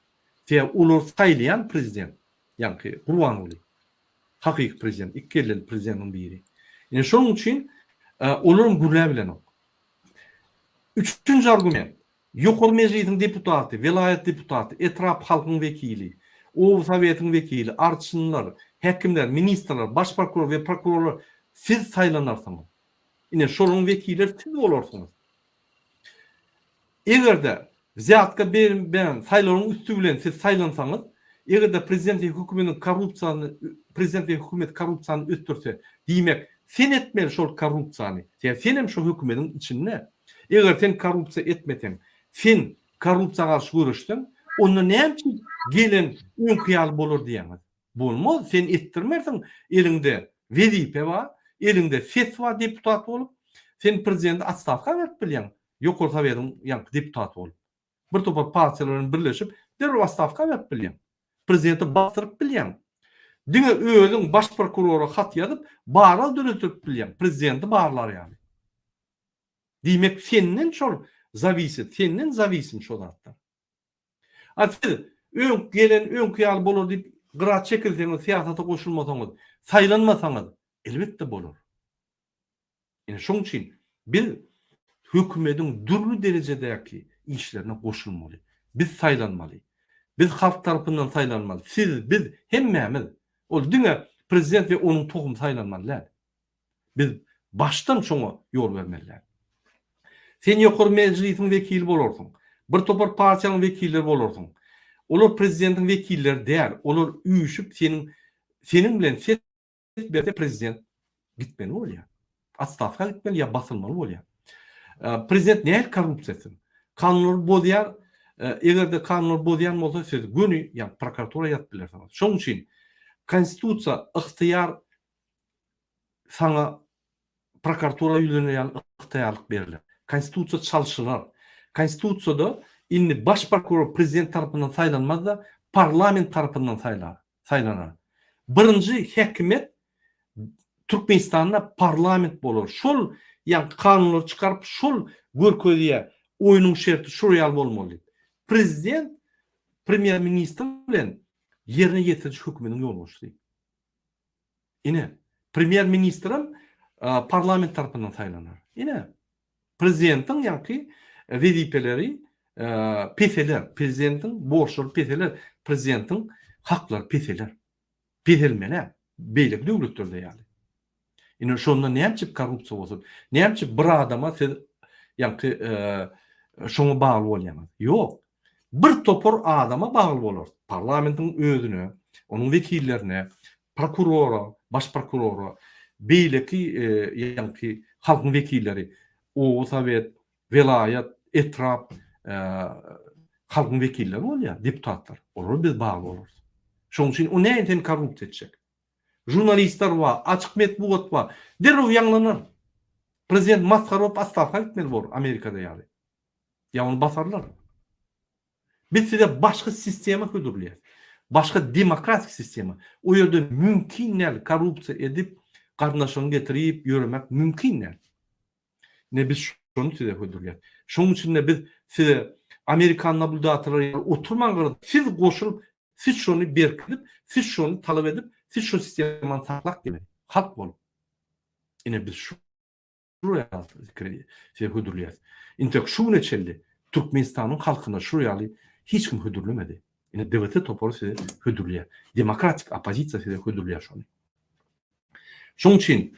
Sebäbi olary saýlaýan prezident, ýaňky Gurbanguly. Hakyky prezident, ikkielleli prezidentiň biri. Ine şonuň üçin olaram gürläbilenok. Üçünji argument. Ýokary Mejlisiň deputaty, welaýat deputaty, etrap halkyň wekili, oba sowetiň wekili, arçynlar, häkimler, ministrler, baş prokuror we prokurorlar siz saýlanarsyňyz. Ine şolaryň wekilleri siz bolarsyňyz. Eger-de wzýatka beren saýlawyň üsti bilen siz saýlansaňyz, eger-de prezident we hökümetiň korrupsiýany prezident we hökümet korrupsiýany ösdürse, diýmek, sen etmeli şol korrupsiýany. Sebäbi sen hem şo hökümetiň içinde. Eger sen korrupsiýa etmeseň, sen korrupsiýa garşy göreşseň, onda näme üçin gelen öňki ýaly bolar diýýäňiz? Bolmaz, sen etdirmersiň, eliňde wezipe bar, eliňde ses bar deputat bolup, sen prezidenti otstawka berip bilýäň, Ýokary Sowetiň ýaňky deputaty bolup. Bir topar partiýalar bilen birleşip, derrew otstawka berip bilýäň. Prezidenti basdyryp bilýäň. Diňe özüň baş prokurora hat ýazyp, barlag döretdirip bilýäň, prezidenti barlar ýaly. Diýmek, senden şol zawisit, senden zawisim şo zatlar. A siz öňki gelen öňki ýaly bolar diýip gyra çekilseňiz, syýasata goşulmasaňyz, saýlanmasaňyz, elbetde bolar. Ine şoň üçin biz hökümediň dürli derejedäki işlerine goşulmaly. Biz saýlanmaly. Biz halk tarapyndan saýlanmaly. Siz, biz, hemmämiz. Ol diňe prezident we onuň tohumy saýlanmaly däl. Biz başdan şoňa ýol bermeli däl. Sen Ýokary Mejlisiň wekili bolarsyň. Bir topar partiýanyň wekilleri bolarsyň. Olar prezidentiň wekilleri däl. Olar üýşüp seniň seniň bilen ses berse prezident gitmeli bolýar. Otstawka gitmeli ýa basylmaly bolýar. Prezident nähili korrupsiýa etsin? Kanunlary bozýar. Eger-de kanunlary bozýan bolsa siz göni ýa prokuratura ýazyp bilersiňiz. Şonuň üçin konstitusiýa ygtyýar saňa prokuratura ýüzlenir ýaly ygtyýarlyk berler. Konstitusiýa çalşylar. Konstitusiýada indi baş prokuror prezident tarapyndan saýlanmaz-da, parlament tarapyndan saýlar, saýlanar. Birinji häkimiýet Türkmenistanda parlament bolar. Şol ýaňky kanunlary çykaryp, şol görkezýär, oýnuň şerti şur ýaly bolmaly diýip. Prezident premýer-ministr bilen ýerine ýetiriji hökümetiň ýolbaşçysy. Ine, premýer-ministrem parlament tarapyndan saýlanar. Ine, prezidentiň ýaňky wezipeleri peseler, prezidentiň borçlary peseler, prezidentiň haklary peseler. Peselmeli, beýleki döwletlerde ýaly. Ine, şonda näme üçin korrupsiýa bolsun? Näme üçin bir adama siz ýaňky şoňa bagly bolýaňyz? Ýok. Bir topar adama bagly bolarys. Parlamentiň özüne, onuň wekillerine, prokurora, baş prokurora, beýleki ýaňky halkyň wekilleri, oba sowet, welaýat, etrap halkyň wekilleri bolýar, deputatlar. Olara biz bagly bolarys. Şonuň üçin o näme seni korrupsiýa etjek? Žurnalistler bar, açyk metbugat bar. Derrew ýaňlanar. Prezident masgara bolup otstawka gitmeli bor Amerikada ýaly. Ýa ony basarlar. Biz size başga sistema hödürleýäs. Başga demokratik sistema. O ýerde mümkin däl korrupsiýa edip, garyndaşyňy getirip ýöremek mümkin däl. Ine biz şony size hödürleýäs. Şonuň üçin-de biz size amerikan nablýudatorlary ýaly oturmaň gyrada, siz goşulyp, siz şony berkidip, siz şony talap edip, siz şu sistemany saklak diýmeli. Halk bolup. Ine biz şu ýaly size hödürleýäs. Intek şu güne çenli Türkmenistanyň halkyna şu ýaly hiç kim hödürlemedi. Ine DWT topary size hödürleýär. Demokratik oppozisiýa size hödürleýär şony. Şonuň üçin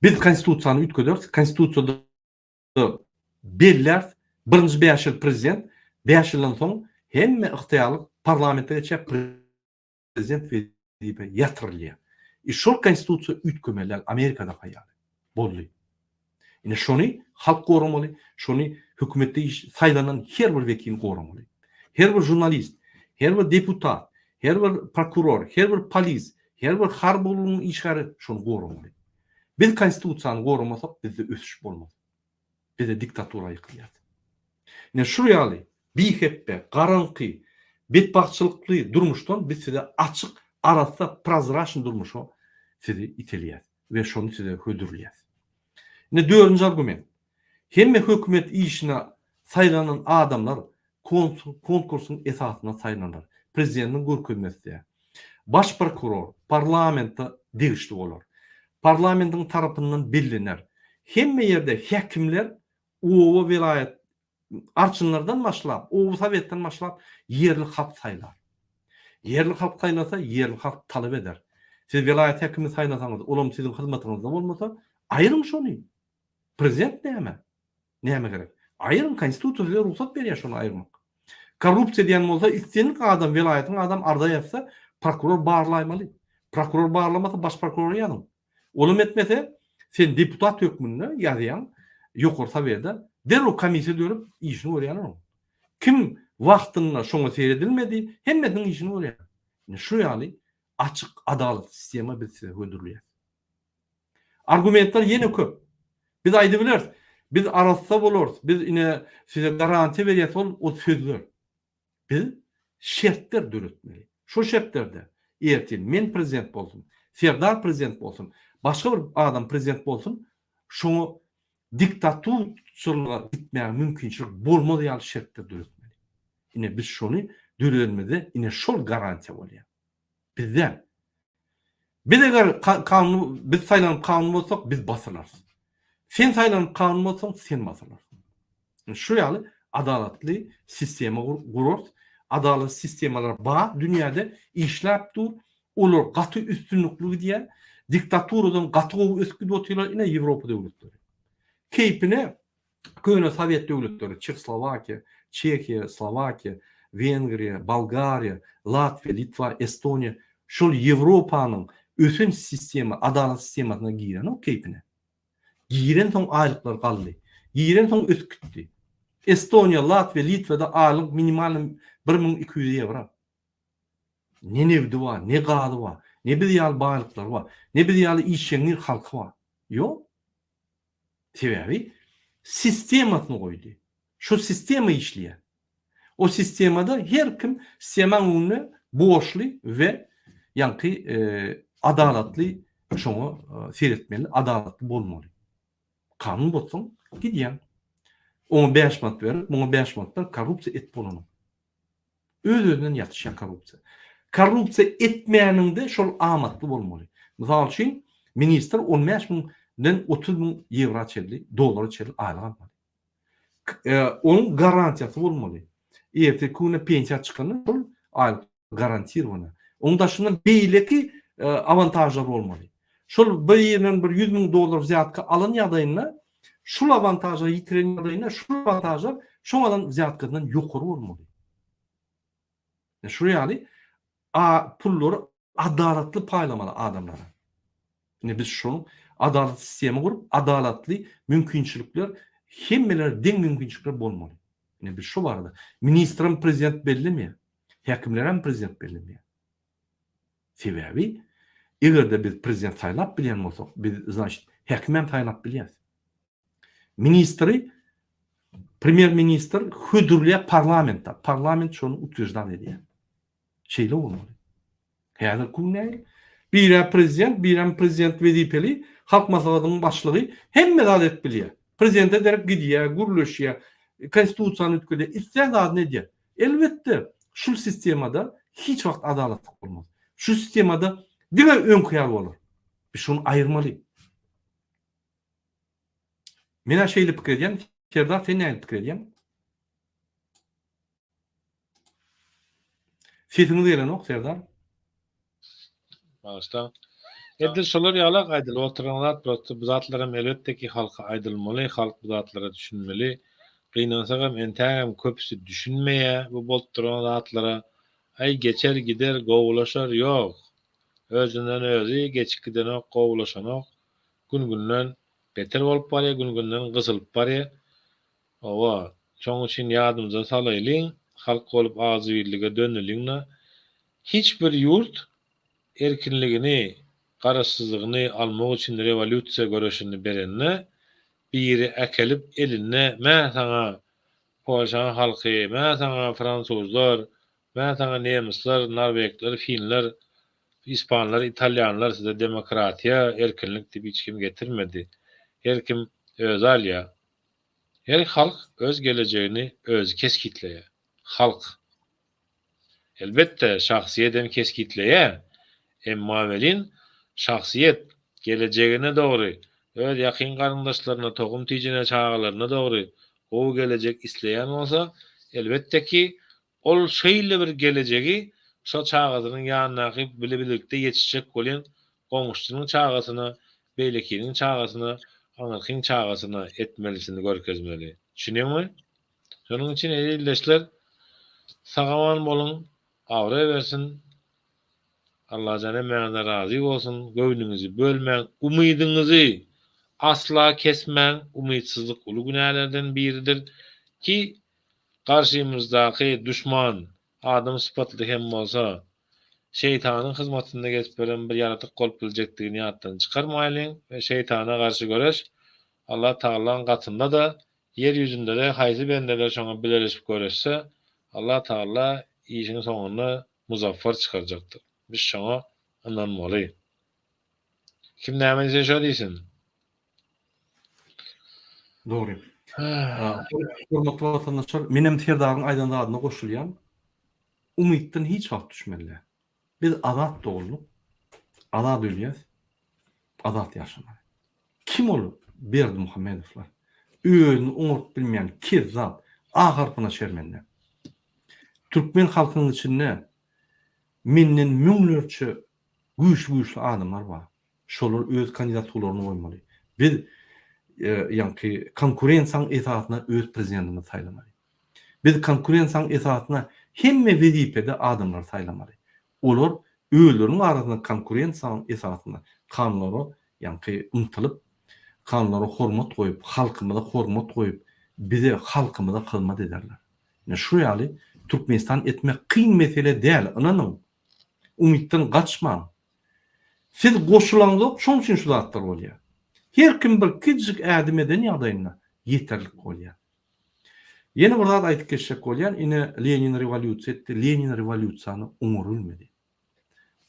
biz konstitusiýany üýtgederis, konstitusiýada belläris, birinji bäş ýyl prezident, bäş ýyldan soň hemme ygtyýarlyk parlamente geçýär, prezident wezipe ýatyrylýar. E şol konstitusiýa üýtgemeli däl, Amerikadaky ýaly. Boldy. Ine şony halk goramaly, şony hökümetde iş saýlanan her bir wekil goramaly. Her bir žurnalist, her bir deputat, her bir prokuror, her bir polis, her bir harby gullugyň işgäri şony goramaly. Biz konstitusiýany goramasak bizde ösüş bolmaz. Bizde diktatura ýykylýar. Ine şu ýaly bihepbe, garaňky, betbagtçylykly durmuşdan biz size açyk, arassa, prozraçnyý durmuşa sizi itelýäs we şony size hödürleýäs. Ine dördünji argument. Hemme hökümet işine saýlanan adamlar konkursyň esasynda saýlanar. Prezidentiň görkezmesi däl. Baş prokuror parlamente degişli bolar. Parlamentiň tarapyndan bellener. Hemme ýerde häkimler oba welaýat arçynlardan başlap, oba sowetden başlap ýerli halk saýlar. Ýerli halk saýlasa, ýerli halk talap eder. Siz welaýat häkimini saýlasaňyz, olam siziň hyzmatyňyzda bolmasa, aýryň şony. Prezident näme? Näme gerek? Aýryň, konstitusiýa size rugsat berýär şony aýyrmak. Korrupsiýa diýen bolsa, islendik adam, welaýatyň adam arza ýazsa, prokuror barlaýmaly. Prokuror barlamasa, baş prokurora ýazyň. Olam etmese, sen deputat hökmünde ýazýaň Ýokary Sowede, derrew komissiýa dörüp, işini görýärler onuň. Kim wagtynda şoňa seredilmedi, hemmesiniň işini görýärler. Ine şu ýaly açyk, adalatly sistema biz size hödürleýäris. Argumentler ýene köp. Biz aýdybileris, biz arassa bolarys, biz ine size garantiýa berýäris ol o sözler. Biz şertler döretmeli. Şo şertlerde ertir men prezident bolsun, Serdar prezident bolsun, başga bir adam prezident bolsun, şoňa diktaturçylyga gitmäge mümkinçilik bolmaz ýaly şertler döretmeli. Ine biz şony döredenimizde ine şol garantiýa bolýar. Biz däl. Biz eger kanuny biz saýlanyp kanun bozsak biz basylarys. Sen saýlanyp kanun bozsaň sen basylarsyň. Şu ýaly adalatly sistema gurarys. Adalatly sistemalar bar dünýäde işläp dur. Olar gaty üstünlikli gidýär. Diktaturadan gaty gowy ösüp gidip otyrlar ine Ýewropa döwletleri. Keýpine Köne sowet döwletleri, Çehoslowakiýa, Çehiýa, Slowakiýa, Wengriýa, Bolgariýa, Latwiýa, Litwa, Estoniýa şol Ýewropanyň ösen sistema, adalat sistemasyna girenok keýpine. Girensoň aýlyklar galdy. Girensoň ösüp gitdi. Estoniýa, Latwiýa, Litwada aýlyk minimalnyý 1200 ýewro. Ne nebdi bar, ne gazy bar, ne biz ýaly baýlyklary bar, ne biz ýaly işjeňňir halky bar. Ýok. Sebäbi sistemasyny goýdy. Şo sistema işleýär. O sistemada her kim sistemaň öňünde borçly we ýaňky adalatly şoňa seretmeli, adalatly bolmaly. Kanun bozsaň gidýäň. Oňa 5 manat berip, muňa 5 manat berip korrupsiýa etip bolanok. Öz-özünden ýatyşýar korrupsiýa. Korrupsiýa etmäniňde şol amatly bolmaly. Mysal üçin, ministr 15 müňden 30 müň ýewra çenli, dollara çenli aýlyk almaly. Onuň garantiýasy bolmaly. Erteki güne pensiýa çykanda şol aýlyk garantirowany. Onuň daşyndan beýleki awantažlar bolmaly. Şol bir ýerinden bir 100 müň dollar wzýatka alan ýagdaýynda Şul awantažlary ýitiren ýagdaýynda şul awantažlar şoň alan wzýatkasyndan ýokary bolmaly. Şu ýaly a pullary adalatly paýlamaly adamlara. Indi biz şonuň adalatly sistema gurup, adalatly mümkinçilikler hemmelere deň mümkinçilikler bolmaly. Indi biz şu barada ministrem prezident bellemeýär, häkimlerem prezident bellemeýär. Sebäbi eger-de biz prezident saýlap bilýän bolsak, biz znaçit häkimem saýlap bilýäs. Ministri premýer ministr hödürleýär parlamente. Parlament şony utwерждать edýär. Şeýle bolmaly. Häzirki gün nähili? Birä prezident, birem prezident wezipeli, Halk Maslahatynyň başlygy hemme zat edip bilýär. Prezidente derek gidýär, gürleşýär, konstitusiýany üýtgedýär, islän zadyny edýär. Elbetde, şul sistemada hiç wagt adalatlyk bolmaz. Şu sistemada diňe öňki ýaly bolar. Biz şuny aýyrmaly. Men-ä şeýle pikir edýän. Serdar sen nähili pikir edýäň? Sesiňiz gelenok Serdar. Bagyşlaň. Edil şolar ýalak aýdylyp oturan zat prosta bu zatlaram elbetde ki halka aýdylmaly, halk bu zatlara düşünmeli. Gynansagam entägem köpüsi düşünmeýä bu bolup duran zatlara. Aý geçer gider gowulaşar ýok. Özünden özi geçip gidenok gowulaşanok. Gün günden beter bolup barýa gün günden gysylyp barýa. Hawa, şoň üçin ýadymyza salaýlyň, halk bolup agzybirlige döneliň-de, hiç bir ýurt erkinligini, garaşsyzlygyny almak üçin rewolýusiýa göreşini berende, biri äkelip elinde mä saňa Polşaň halky, mä saňa fransuzlar, mä saňa nemisler, norwegler, finler, ispanlar, italýanlar size demokratiýa, erkinlik diýip hiç kim getirmedi. Her kim özi alýar. Her halk öz gelejegini özi kesgitleýär. Halk. Elbetde, şahsyýet hem kesgitleýär. Emma welin, şahsyýet gelejegine dogry, öz ýakyn garyndaşlaryna, tohum-tijine, çagalaryna dogry gowy gelejek isleýän bolsa, elbetde ki, ol şeýle bir gelejegi şo çagasynyň ýanyndaky bile birlikde ýetişjek bolýan goňşusynyň çagasyna, beýlekiniň çagasyna, aňyrkyň çagasyna etmelisini görkezmeli. Düşünýäňmi? Şonuň üçin eziz ildeşler, sag-aman boluň, abraý bersin, Allajan hemmäňizden razy bolsun, göwnüňizi bölmäň, umydyňyzy asla kesmäň, umytsyzlyk uly günälerden biridir ki, garşymyzdaky duşman adam sypatly hem bolsa, şeýtanyň hyzmatynda gezip ýören bir ýaratyk bolup biljekdigini ýatdan çykarmaýlyň we şeýtana garşy göreş Allah Tagalaň gatynda-da, ýer ýüzünde-de haýsy bendeler şoňa bileleşip göreşse, Allah Tagala işiň soňunda muzaffar çykarjakdyr. Biz şoňa ynanmaly. Kim näme diýse şo diýsin. Dogry. Hormatly watandaşlar, menem Serdaryň aýdan zadyna goşulýan. Umytdan hiç wagt düşmeli däl. Biz azat doguldyk, azat ölýäs, azat ýaşamaly. Kim ol Berdimuhamedowlar? Özüni oňaryp bilmeýän kezzap, A harpyna şermende. Türkmen halkynyň içinde menden müňlerçe güýçli-güýçli adamlar bar. Şolar öz kandidatularyny goýmaly. Biz ýaňky konkurensiýanyň esasynda öz prezidentimizi saýlamaly. Biz konkurensiýanyň esasynda hemme wezipede adamlary saýlamaly. Olar özleriniň arasynda konkurensiýanyň esasynda kanunlara ýaňky ymtylyp, kanunlara hormat goýup, halkymyza hormat goýup, bize, halkymyza hyzmat ederler. Ine şu ýaly Türkmenistan etmek kyn mesele däl, ynanyň. Umytdan gaçmaň. Siz goşulaňzok, şoň üçin şu zatlar bolýar. Her kim bir kiçijik ädim eden ýagdaýynda ýeterlik bolýar. Ýene bir zat aýdyp geçjek bolýan, ine Lenin rewolýusiýa etdi, Lenin rewolýusiýany oňarybilmedi.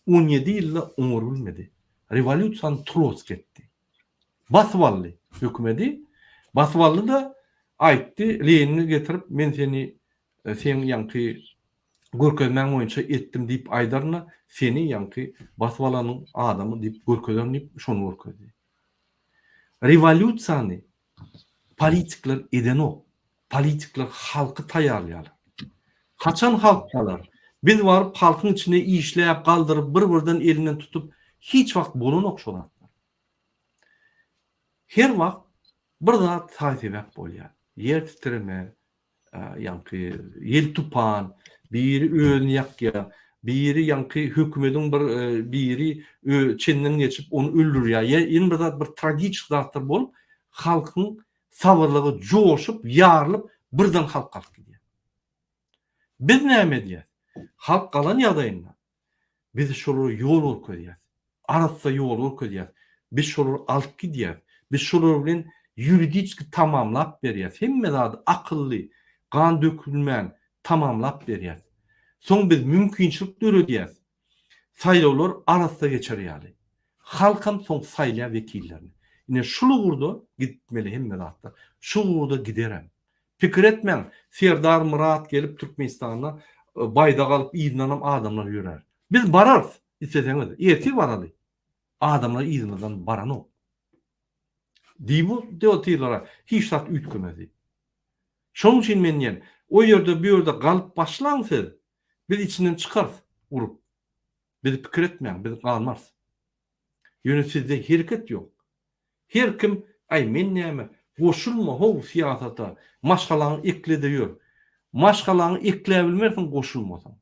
On ýedi ýylda oňarybilmedi. Rewolýusiýany Trotskiý etdi. Basyp aldy hökümedi. Basyp aldy-da aýtdy, Lenini getirip men seni seň ýaňky görkezmäň boýunça etdim diýip aýdaryn-da, seni ýaňky basyp alanyň adamy diýip görkezerin diýip şony görkezdi. Rewolýusiýany Politikler edenok. Politikler halky taýýarlaýarlar. Haçan halk galar? Biz baryp halkyň içinde işläp, galdyryp, bir-birden elinden tutup hiç wagt bolanok şo zatlar. Her wagt bir zat saý-sebäp bolýar. Ýer titreme, ýaňky ýel tupan, biri özüni ýakýar, biri ýaňky hökümediň bir biri çenden geçip ony öldürýär. Ýene bir zat bir tragiçik zatlar bolup, halkyň sabyrlygy joşup, ýarylyp, birden halk galyp gidýär. Biz näme edýäs? Halk galan ýagdaýynda Biz şolara ýol görkezýäs. Arassa ýol görkezýäs. Biz şolary alyp gidýäs. Biz şolar bilen ýuridiçki tamamlap berýäs. Hemme zady akylly, gan dökülmän tamamlap berýäs. Soň biz mümkinçilik döredýäs. Saýlawlar arassa geçer ýaly. Halkam soň saýlaýar wekillerini. Ine şul ugurda gitmeli hemme zatlar. Şu ugurda giderem. Pikir etmäň, Serdar Myrat gelip Türkmenistanda baýdak alyp yzyndanam adamlar ýörär. Biz bararys, isleseňiz, ertir baraly. Adamlar yzymyzdan baranok. Diýip otyrlar-a, hiç zat üýtgemez diýip. Şonuň üçin men diýen, o ýerde bu ýerde galyp başlaň siz, biz içinden çykarys urup. Bizi pikir etmäň, biz galmarys. Ýöne sizde hereket ýok. Her kim, aý men näme, goşulma how syýasata, maşgalaňy ekle-de ýör. Maşgalaňy ekläbilmersiň goşulmasaň.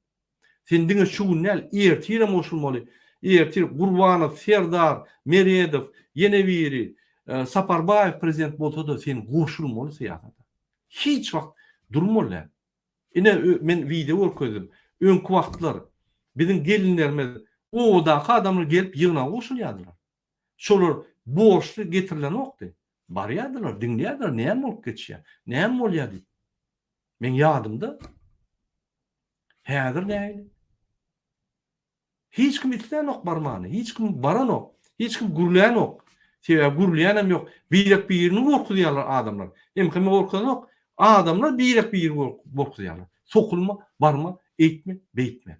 Sen diňe şu gün däl, ertirem goşulmaly. Ertir Gurbanow, Serdar, Meredow, ýene biri, Saparbaýew prezident bolsa-da sen goşulmaly syýasata. Hiç wagt durmaly däl. Ine men wideo görkezdim. Öňki wagtlar biziň gelinlerimiz obadaky adamlar gelip ýygnaga goşulýardylar. Şolar borçly getirilenokdy. Barýardylar, diňleýärdiler näme bolup geçýär, näme bolýar diýip. Meň ýadymda. Häzir nähili? Hiç kim islänok barmany, hiç kim baranok, hiç kim gürlänok. Sebäbi gürleýänem ýok. Birek-birini gorkuzýarlar adamlar. MHM gorkuzanok, adamlar birek-birini gorkuzýarlar. Sokulma, barma, eýtme, beýtme.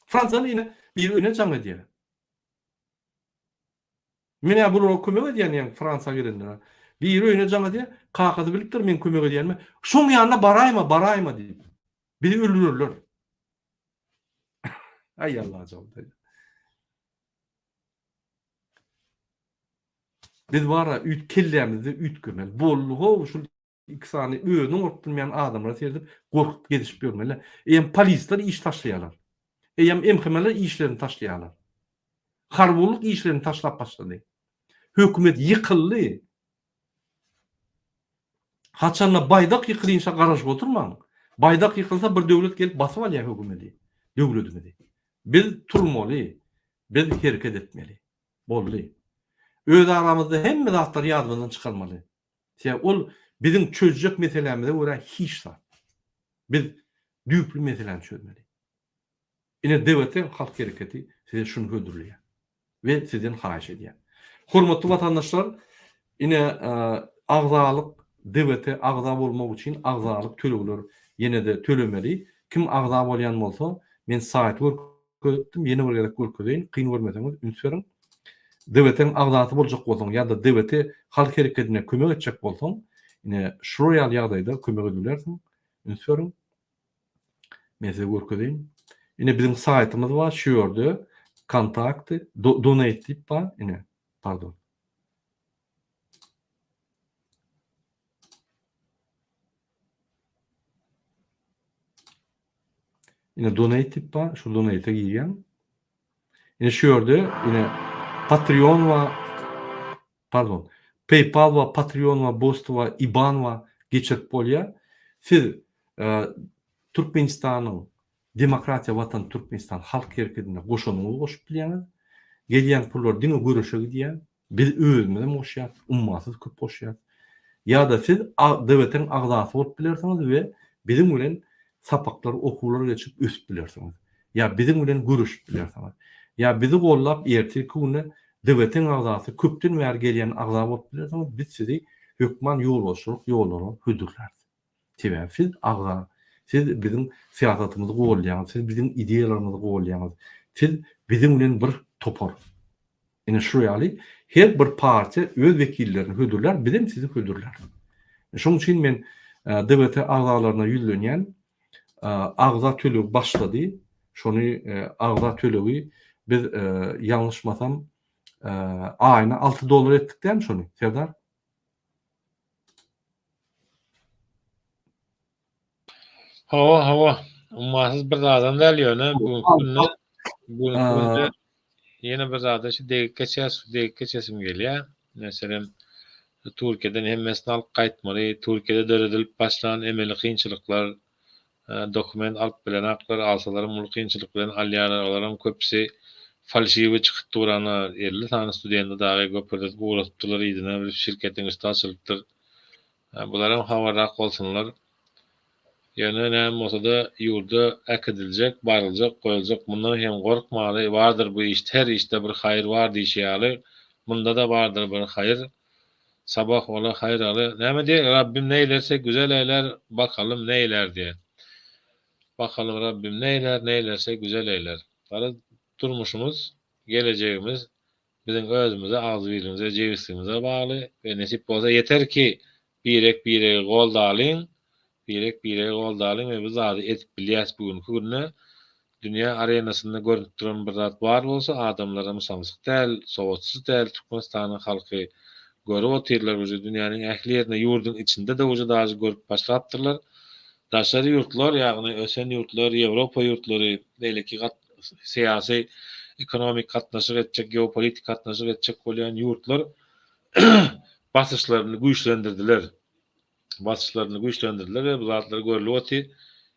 Fransiýadan ine biri öýüne jaň edýär. Men-ä bulara kömek edýän ýaňy Fransiýa gelenlere. Biri öýüne jaň edýär, kakasy bilipdir meň kömek edýänimi. Şoň ýanyna baraýma, baraýma diýip. Bizi öldürerler. Aý Allajan. Biz bara üýt kellämizde üýtgemeli. Boldy how şul Iki sany özüni oňaryp bilmeýän adamlara seredip gorkup gezişip ýörmeli. Eýýäm polisler iş taşlaýarlar. Eýýäm MHM-ler işlerini taşlaýarlar. Harby gulluk işlerini taşlap başlady. Hökümet ýykyldy. Haçanda baýdak ýykylynça garaşyp oturmaň. Baýdak ýykylsa bir döwlet gelip basyp alýar hökümeti, döwletimizi. Biz turmaly, biz hereket etmeli. Boldy. Öz aramyzda hemme zatlary ýadymyzdan çykarmaly. Sebäbi ol biziň çözjek meselämize görä hiç zat. Biz düýpli meseläni çözmeli. Ine DWT halk hereketi size şuny hödürleýär we sizden haýyş edýär. Hormatly watandaşlar, ine agzalyk DWT agza bolmak üçin agzalyk tölegler ýene-de tölemeli. Kim agza bolýan bolsa, men saýty görkezipdim, ýene bir gezek görkezeýin, kyn görmeseňiz üns beriň. DWT-niň agzasy boljak bolsaň ýa-da DWT halk herekedine kömek etjek bolsaň, ine şular ýaly ýagdaýda kömek edip bilersiň. Üns beriň. Men size görkezeýin. Ine biziň saýtymyz bar, şu ýerde kontakty, donate diýip bar, ine, pardon. Ine donate diýip bar, şu donate-e girýäň. Ine şu ýerde ine Patreon we pardon, PayPal we Patreon we Boosty we IBAN we geçirip bolýar. Siz e, Türkmenistanyň Demokratiýa Watan Türkmenistan Halk Herekedine goşanyňyzy goşup bilýäňiz. Gelýän pullar diňe göreşe gidýär. Biz özümizem goşýas, ummasyz köp goşýas. Ýa-da siz DWT-niň agzasy bolup bilersiňiz we biziň bilen sapaklar, okuwlar geçip ösüp bilersiňiz. Ýa biziň bilen görüşip bilersiňiz. Ýa bizi gollap ertirki günde DWT-niň agzasy, köpden bäri gelýän agza bolup bilersiňiz, biz sizi hökman ýolbaşçylyk ýollaryna hödürläris. Sebäbi siz agza, siz biziň syýasatymyzy goldaýaňyz, siz biziň ideýalarymyzy goldaýaňyz, siz biziň bilen bir topar. Ine şu ýaly her bir partiýa öz wekillerini hödürlär, bizem sizi hödürläris. Şonuň üçin men DWT agzalaryna ýüzlenýän, agza tölegi başlady, şony agza tölegi biz ýalňyşmasam aýyna 6 dollar etdik dämi şony, Serdar? Hawa, hawa. Ummasyz bir zadam däl ýöne bu günde bu günde ýene bir zada şu degip geçer, degip geçesim gelýär. Meselem, Türkiýeden hemmesini alyp gaýtmaly. Türkiýede döredilip başlan emeli kynçylyklar, dokument alyp bilenaklar, alsalaram uly kynçylyk bilen alýarlar. Olaryň köpüsi. Falşiwi çykyp durana 50 sany studenti dagy göpürdetip ugradypdyrlar yzyna bir şirketiň üsti açylypdyr. Bularam habarrak bolsunlar. Ýöne näme bolsada ýurda äkidiljek, baryljak, goýuljak mundan hem gorkmaly bardyr bu işde her işde bir haýyr bar diýşi ýaly mundada bardyr bir haýyr. Sabah ola haýyr aly näme diýer Rabbim neýlerse güzel eýlär bakalym neýlär diýer. Bakalym Rabbim neýlär neýlerse güzel eýlär. Garaz durmuşymyz gelejegimiz biziň özümize agzybirligimize jebisligimize bagly we nesip bolsa ýeter ki birek biregi goldalyň birek biregi goldalyň we bu zady edip bilýäs bu günki günde dünýä arenasynda görünip duran bir zat bar bolsa adamlaram samsyk däl sowatsyz däl Türkmenistanyň halky görüp otyrlar uje dünýäniň ähli ýerinde ýurduň içinde de uje daže görüp başlapdyrlar daşary ýurtlar ýagny ösen ýurtlar ýewropa ýurtlary beýleki syýasy ekonomik gatnaşyk etjek geopolitik gatnaşyk etjek bolýan ýurtlar basyşlaryny güýçlendirdiler. Basyşlaryny güýçlendirdiler we bu zatlar görlüp otyr.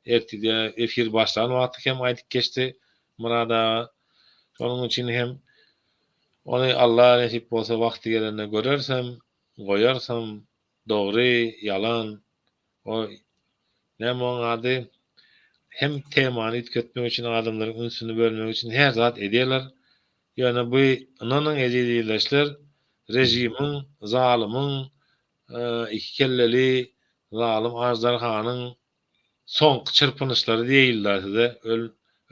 Ertirde efir başlan wagty hem aýdyp geçdi Myrat aga. Şonuň üçin hem ony Alla nesip bolsa wagty gelende görersem, goýarsam, dogry, ýalan, o näme oň ady, hem temany üýtgetmek üçin adamlaryň ünsüni bölmek üçin her zat edýärler. Ýöne bu ynanyň eziz ildeşler režimiň zalymyň ikikelleli zalym aždarhanyň soňky çyrpynyşlary diýeýinla size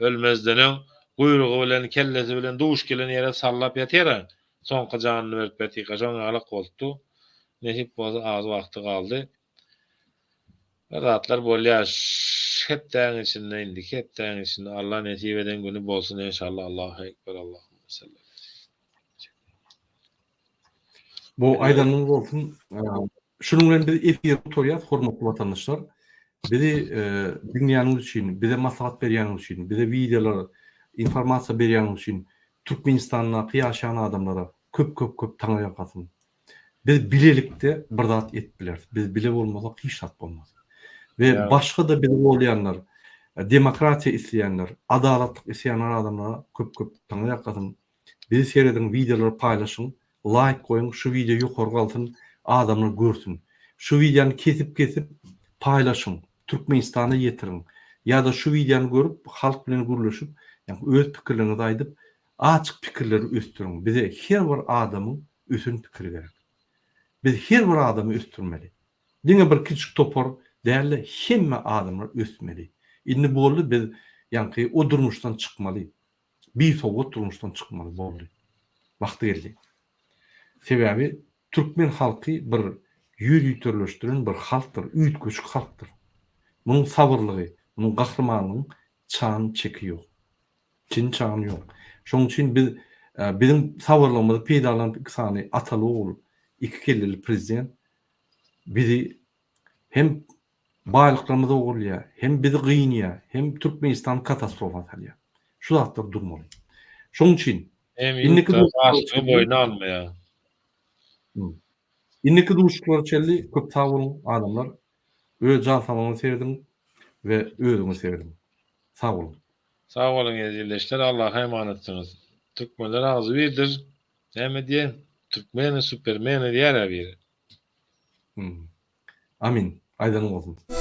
ölmezden öň guýrugy bilen kellesi bilen duş gelen ýere sallap ýatyra soňky janyny berip ýatyka şoň ýalak bolupdy nesip bolsa az wagty galdy. Bir zatlar bolýar şu hepdäň içinde indiki hepdäň içinde Allah nesip eden güni bolsun enşallah Allahu ekber Allahumma salli Bu aýdanyňyz bolsun. Şunuň bilen biz efiri gutarýas hormatly watandaşlar. Bizi diňleýäniňiz üçin, bize maslahat berýäniňiz üçin, bize wideolar, informasiýa berýäniňiz üçin Türkmenistandaky ýaşaýan adamlara köp köp köp taňryýalkasyn. Biz bilelikde bir zat edip bileris. Biz bile bolmasak hiç zat bolmaz. We başga-da bizi goldaýanlar, demokratiýa isleýänler, adalatlyk isleýänler adamlara köp-köp taňryýalkasyn. Bizi serediň, wideolary paýlaşyň, laýk goýuň, şu wideo ýokary galsyn, adamlar görsün. Şu wideony kesip-kesip paýlaşyň, Türkmenistana ýetiriň. Ýa-da şu wideony görüp, halk bilen gürleşip, ýa öz pikirleriňizi aýdyp, açyk pikirleri ösdüriň. Bize her bir adamyň ösen pikiri gerek. Biz her bir adamy ösdürmeli. Diňe bir kiçijik topar dälde hemme adamlar ösmeli. Indi boldy biz ýaňky o durmuşdan çykmaly. Bisowat durmuşdan çykmaly boldy. Wagty geldi. Sebäbi türkmen halky bir ýörüterleşdiren bir halkdyr, üýtgeşik halkdyr. Munuň sabyrlygy, munuň gahrymanlygyň çan çeki ýok. Çyn çagym ýok. Şonuň üçin biz biziň sabyrlygymyzy peýdalanyp iki sany ataly ogul, iki kelleli prezident bizi hem baýlyklarymyzy ogurlaýar, hem bizi gynaýar, hem Türkmenistany katastrofa salýar. Şu zatlar durmaly. Şonuň üçin Hem indiki duşuşyklara boýun almaýar. Indiki duşuşyklara çenli köp sag boluň adamlar. Öz jan saglygyňyza serediň we özüňize serediň. Sag boluň. Sag boluň eziz ildeşler Allaha emanetsyňyz. Türkmenler agzybirdir. Näme diýen? Türkmeni supermeni diýer-ä biri. Amin. Aýdanyň bolsun.